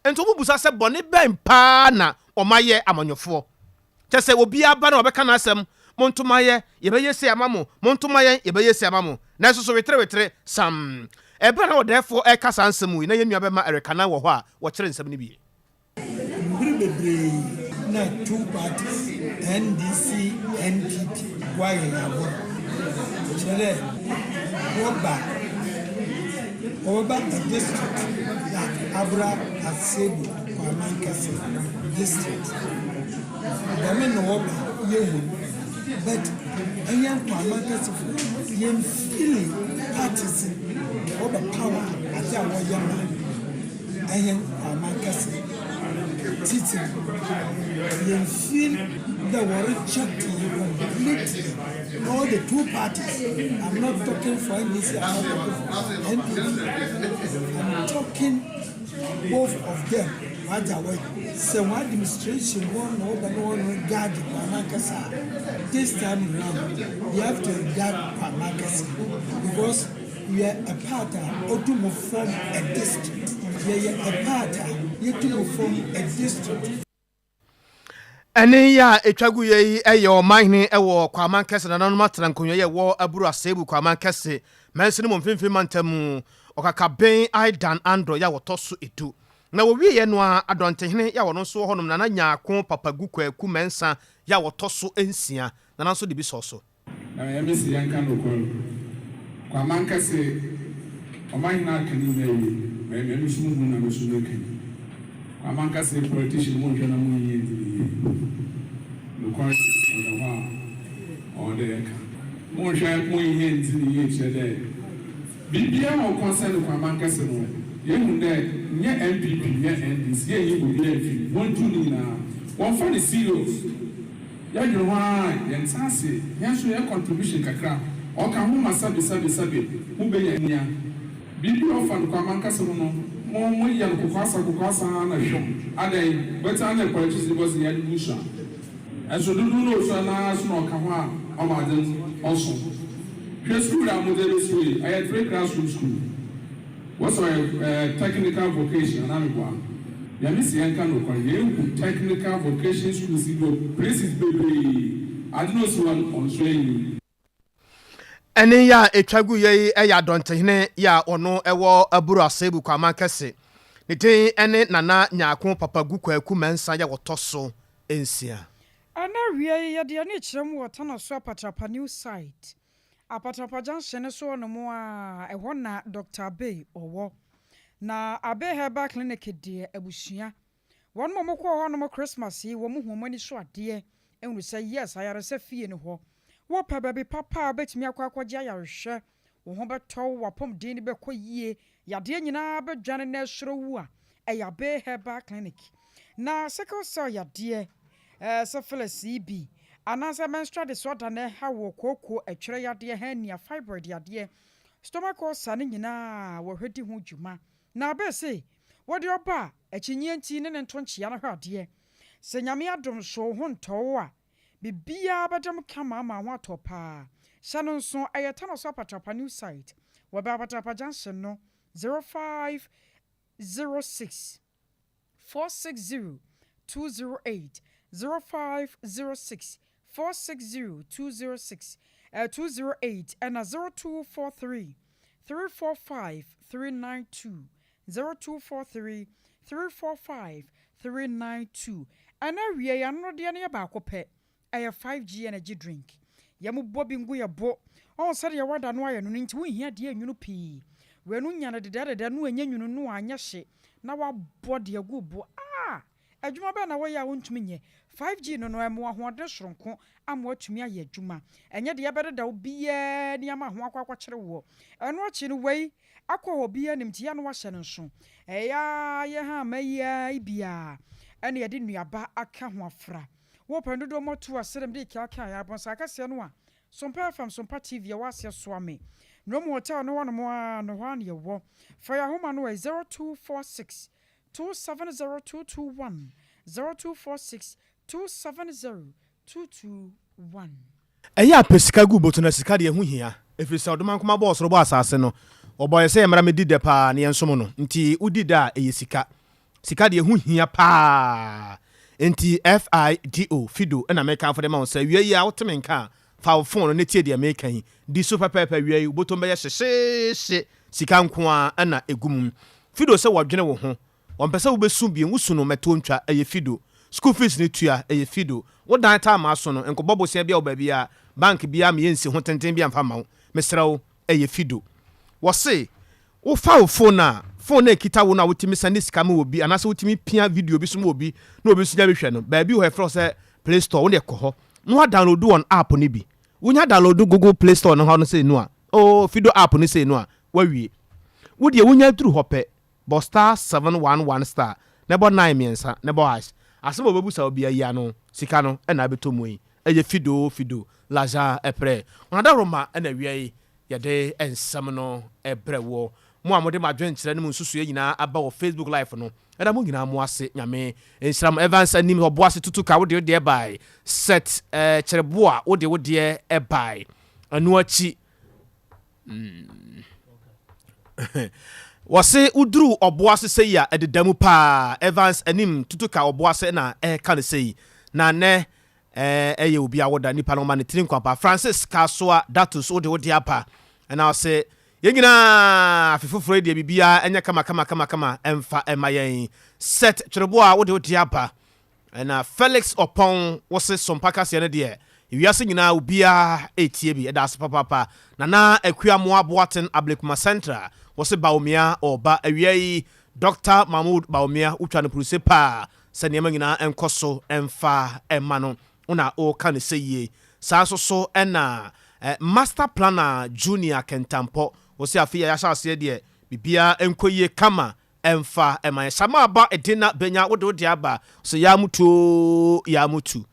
Nti wɔn bisa sɛ bɔne bɛn paa na wɔn ayɛ amanyɔfoɔ? Kyerɛ sɛ obiara ba na ɔbɛka n'asɛm, monto ma yɛ, yɛbɛyɛ sei ama mo, monto ma yɛn, yɛbɛyɛ sei ama mo. Nanso so wetere wetere, samm. Ɛberɛ a na ɔdɛɛfoɔ reka saa nsɛm yi, na yɛn nua bɛma Eric Annan wɔ hɔ a wɔkyerɛ nsɛm no bie. Mber beberee na two parties, NDC, NPP, wɔayɛ hɛn agor. Kyerɛ dɛ wɔba wɔbɛba a district like Abura Asebu Kwamankɛse district. Dɛm na wɔba yehu but hɛn Kwamankɛsefo yemmfeeli parties no wɔba power a adze a wɔyɛ ma. Hɛn amankɛse tsitsir, yemmfeel dɛ wɔrecheck hɛn completely, all the two parties, I'm not talking for NDC, I'm not talking for NPP, I'm talking both of them, wɔadze a wɔyɛ, sɛ hɔn administration hɔn na wɔba na wɔn guard hɔn ankasa a, this time round they have to guard hɔn ankasa because. Yɛ a part a otum form a district. Yɛyɛ a part a yetum form a district. Ɛnne yi a ɛtwa gu yɛ yi yɛ ɔmanhene wɔ Kwaman Kɛse nananom atena nkonnwa yi a ɛwɔ Aburu Asebu Kwaman Kɛse mansini mu mfimfini mantam mu Ɔkakaben Aidan Andor yi a wɔtɔ so edu. Na wɔwieɛ no ara Adɔntehene yi a ɔno nso wɔ hɔnom Nana Nyarko Papagu Kwaku Mensah yi a wɔtɔ so nsia Nana nso de bi sɔɔ so. Na ɔyɛ me se yɛnka nokwar. Kwamankɛse, ɔmanhene aka ne nyina ewie, ma emi so muhu na me so meka yi. Kwamankɛse politician monhwɛ na monnyi ndzi no yie. Nokwar dze ɔda hɔ a ɔwɔ dɛ yɛka. Monhwɛ monnyi hɛn ndzi no yie kyerɛ dɛ biribiara a ɔconcern Kwamankɛse no yehu dɛ nnyɛ NPP nnyɛ NDC yennyi obiara mmfi mu, wontu ne nyinaa, wɔmfa no serious. Yɛdwen ho ara a yɛnntse ase, hɛn so hɛn contribution kakra ɔka ho ma sɛbe sɛbe sɛbe ho benya nia. Biribi a ɔfa no kwamankɛse ho no mo mo yɛ no kokoasa kokoasa ara na hwɛm adɛn bɛtse ana electricity bɔ se yɛde gu sua nso dodow no osua no ara so na ɔka ho a ɔma adze no ɔso. Hwɛ skuul a modze ebesi hɔ yi ɔyɛ three classroom skuul. Wɔse ɔyɛ eh technical vocation anaa meboa? Nyame se yɛnka nokwar yɛnhu technical vocation schools yi bi wɔ places bebree ade na osi hɔ no ɔnso enyi. Ɛne yi a ɛtwa gu yɛ yi yɛ Adɔntehene yi a ɔno wɔ Aburu Asebu Kwaman Kɛse. Ne din ne Nana Nyarko Papagu Kwaku Mensah yɛ ɔtɔ so nsia. Ɛna awia yi yɛde yɛn ani rekyerɛ mu wɔ Tanoso Apatrapa New Site Apatrapa Junction no so hɔnom a, ɛhɔ na Dɔkta Abbey ɔwɔ. Na Abbey Herbal Clinic deɛ abusua, wɔnom a wɔkɔɔ hɔnom Christmas yi, wɔn hu wɔn ani so adeɛ hunu sɛ yes, ayaresa fie ne hɔ. Wopɛ baabi papa a wobɛtumi akɔ akɔgye ayarehwɛ, wo ho bɛtɔ wo, w'apɔmuden no bɛkɔ yie, yadeɛ nyinaa bɛdwane na asuro wo a, ɛyɛ Abbey Herbal Clinic. Na sickle cell yadeɛ, syphilis yi bi, anaasɛ menstrual disorder na ɛha wo, kooko, ɛtwerɛ yadeɛ, hernia, fibroid yadeɛ, stomach ulcer ne nyinaa wɔhwɛ di ho dwuma. Na Abbey se, wɔde ɔba a, akyinnyeɛ nti ne ne nto nkyea no hwɛ adeɛ. Sɛ Nyame adom so wo ho ntɔ wo a, Biribiara bɛda mu kama ama ho atɔ paa. Hyɛ no nso, ɛyɛ Tanoso Apatrapa New Site wɔ bɛ Apatrapa Junction no, 0506 460 208, 0506 460 206, eh, 208, ɛna 0243 345 392. 0243 345 392 Ɛna awiei anonodeɛ no yɛ baako pɛ, ɛyɛ 5G energy drink. Yɛmobɔ bi ngu yɛ bo. Ɔho sɛdeɛ wada no ayɛ no no nti wonhia deɛ ɛnwunu pii. Wei no nya no dedɛɛdedɛ no ɛnyɛ nwunu no anyɛ hye na wabɔ de agu wo bo. Ah! Adwuma bɛn na woyɛ a wontumi nyɛ? 5G no no, ɛma wo ahoɔden soronko ama woatumi ayɛ adwuma. Ɛnyɛ deɛ ɛbɛdeda wo biara ani ama ho akɔ akɔkyere woɔ. Ɛno akyi no, wei akɔ hɔ obiara nim nti yɛ a na wahyɛ no nso. Ɛyɛ ara yɛ ha ama yi ara yi biara. ɛna yɛde nnuaba aka ho afra. Wopɛ no dodoɔ mmɔto a sɛdeɛ mede kan kaeɛ abɔnsa akɛseɛ no a Sompa FM, Sompa TV ɛwɔ aseɛ soa me. Nrom Hotel no hɔnom ara no hɔ ara na yɛwɔ. Frɛ yɛn ahoma no ɛ 0246 270221, 0246 270221. Ɛyɛ a pɛ sika gu boto na sika deɛ ɛho hia ɛfiri sɛ ɔdomankoma bɔɔ ɔsoro bɔɔ asase no ɔbɔɔ yɛ sɛ yɛmmra mɛdi dɛ paa na yɛnsom no nti wodi dɛ a ɛyɛ sika sika deɛ ɛho hia paa nti FIDO Fido na mekamfo de ma wo sɛ awia yi a wote me nka a fa wo phone no na tie deɛ meka yi di so pɛpɛɛpɛ awia yi wo botom bɛyɛ hyehyeehye sika nko ara na ɛgu mu Fido sɛ wɔdwene wo ho Wɔmpɛ sɛ wobɛsu bio, wosu no mɛtoɔ ntwa, ɛyɛ fido. School fees no tua, ɛyɛ fido. Wo dan taa m'aso no, nkɔbɔ bosea biara wɔ baabiara, bank biara meyɛ nsiho tenten biara mfa mma wo, mesrɛ wo, ɛyɛ fido. Wɔse wofa wo phone a, phone a ɛkita wo no a wotumi sɛnde sika ma obi anaasɛ wotumi pia video bi so ma obi na obi nso nya bi hwɛ no, baabi wɔ hɔ yɛfrɛ hɔ sɛ play store, wo deɛ kɔ hɔ na woadownload wɔn app no bi. Wonya download Google play store no hɔ no sei no a, oh, fido app no sei no a, woawie. Wo deɛ wonya duru hɔ pɛ, Bɔ star 711 star na bɔ nine miɛnsa na bɔ hash. Asɛm a wɔbɛbusa wo biara yi ano, sika no na abɛtɔ mu yi. Ɛyɛ fido fido, l'argent est prêt. Wɔn adaworoma na awia yi yɛde nsɛm no brɛ woɔ. Mo a mode mo adwenkyerɛ ne mo nsusuiɛ nyinaa aba wɔ Facebook live no, yɛda mo nyinaa mo ase. Nyame nhyira mo. Evans Anim Ɔboase Tutu Ka wode wo deɛ bae. Seth Kyereboa wode wo deɛ bae. Ɛno akyi. Wɔse woduru ɔbo ase sei a ɛdeda mu paa. Evans anim tutu ka ɔbo ase na ɛka no sei. Na nɛ ɛyɛ obi awoda nipa no ɔma ne tiri nkwa paa. Francis Kasoa Datus wode wode aba ɛna ɔse yɛn nyinaa afe foforɔ yi deɛ biribiara ɛnyɛ kama kama kama kama ɛmfa ɛma yɛn. Seth Twereboa wode wode aba Ɛna Felix Ɔpɔn wose Sompa kaseɛ no deɛ wiase nyinaa obiara retie bi ɛdaase papaapa Nana Akua Moa Boateng Ablekuma Central wose Bawumia ɔɔba awia yi Doctor Mahmood Bawumia wotwa no pruse paa sɛ nneɛma nyinaa nkɔ so mfa mma no wona woka no sɛ yie saa nso so ɛna Master Planner Junior Kɛntampɔ wose afei a yɛahyɛ aseɛ deɛ biribiara nkɔ yie kama Ɛmfa ɛma yɛn. Sama aba ɛden na bɛnya wode wode aba so yaa mu tu oo yaa mu tu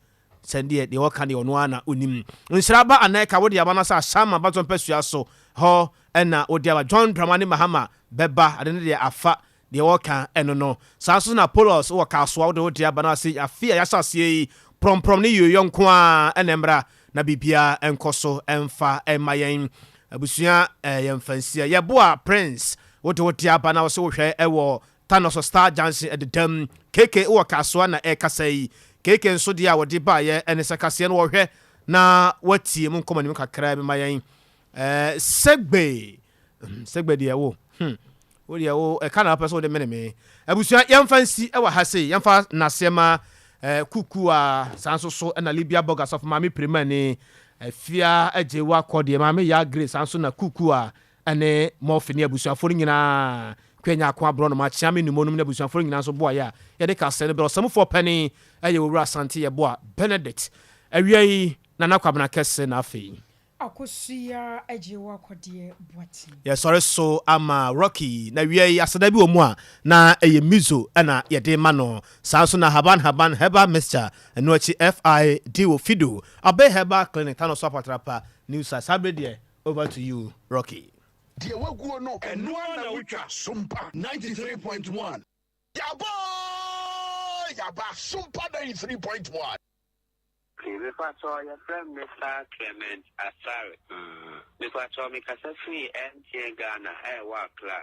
sɛ deɛ deɛ ɔka deɛ ɔno ara na onim. Nhyira aba anaa ɛka wode aba na sɛ Ashama batɔ mpɛsua so hɔ ɛna wode aba John Dramani Mahama bɛba ade no deɛ afa deɛ ɔka ɛno no. Saa nso na Polos wɔ Kasoa wode wode aba na sɛ afe a yɛahyɛ aseɛ yi prɔmprɔm ne yoyɔ nko ara ɛna ɛmmra na biribiara nkɔ so mfa mma yɛn abusua eh, yɛmfa nsia. Yɛboa Prince, wode wo de aba na wo se wohwɛ wɔ Tanoso Star Junction ɛdedam. KK wɔ Kasoa na ɛrekasa yi. KK nso deɛ a wɔde baeɛ ɛne sɛ kaseɛ no wɔhwɛ na watie mu nkɔmɔ anim kakra bi ma yɛn. Eh, Segbe, Segbe deɛ wo, hmm. Wo deɛ wo ɛka na wopɛ sɛ wode mene me. Abusua yɛmfa nsi wɔ ha sei, yɛmfa nnaseɛ ma eh, Kuku a saa nso so na Libya Burger Sɔfo Maame Pirimani, Afia Agyewa Kɔdeɛ, Maame Yaa Grace saa nso na Kuku a ɛne Murphy ne abusuafoɔ no nyinaa, Kua Nyarko Aborɔnoma, Kyeame Numo nom ne abusuafoɔ no nyinaa nso boaeɛ a yɛde kaseɛ no brɛ. Ɔsamufoɔ panin ɛyɛ Owura Asante Yeboah Benedict. Awia yi Nana Kwabena Kɛse na afei. Akosua agye wo akɔdeɛ Boateng. Yɛsɔre so ama Rocky. Na wia yi aseda bi wɔ mu a na ɛyɛ Mizo na yɛde ma no. Saa nso na Haban Haban Herbal Mixture, ɛno akyi FI Duo Fido, Abe Herbal Clinic, Tano so Apatrapa, New Site. Saa bere deɛ over to you Rocky. Deɛ waguo no, ɛno ara na wotwa. Sompa 93.1. Yaba oo yaba, Sompa 93.1. Okay mepakyɛw yɛfrɛ me Mister Clement Asare mepakyɛw mekasa firi MTN Ghana a ɛwɔ Accra.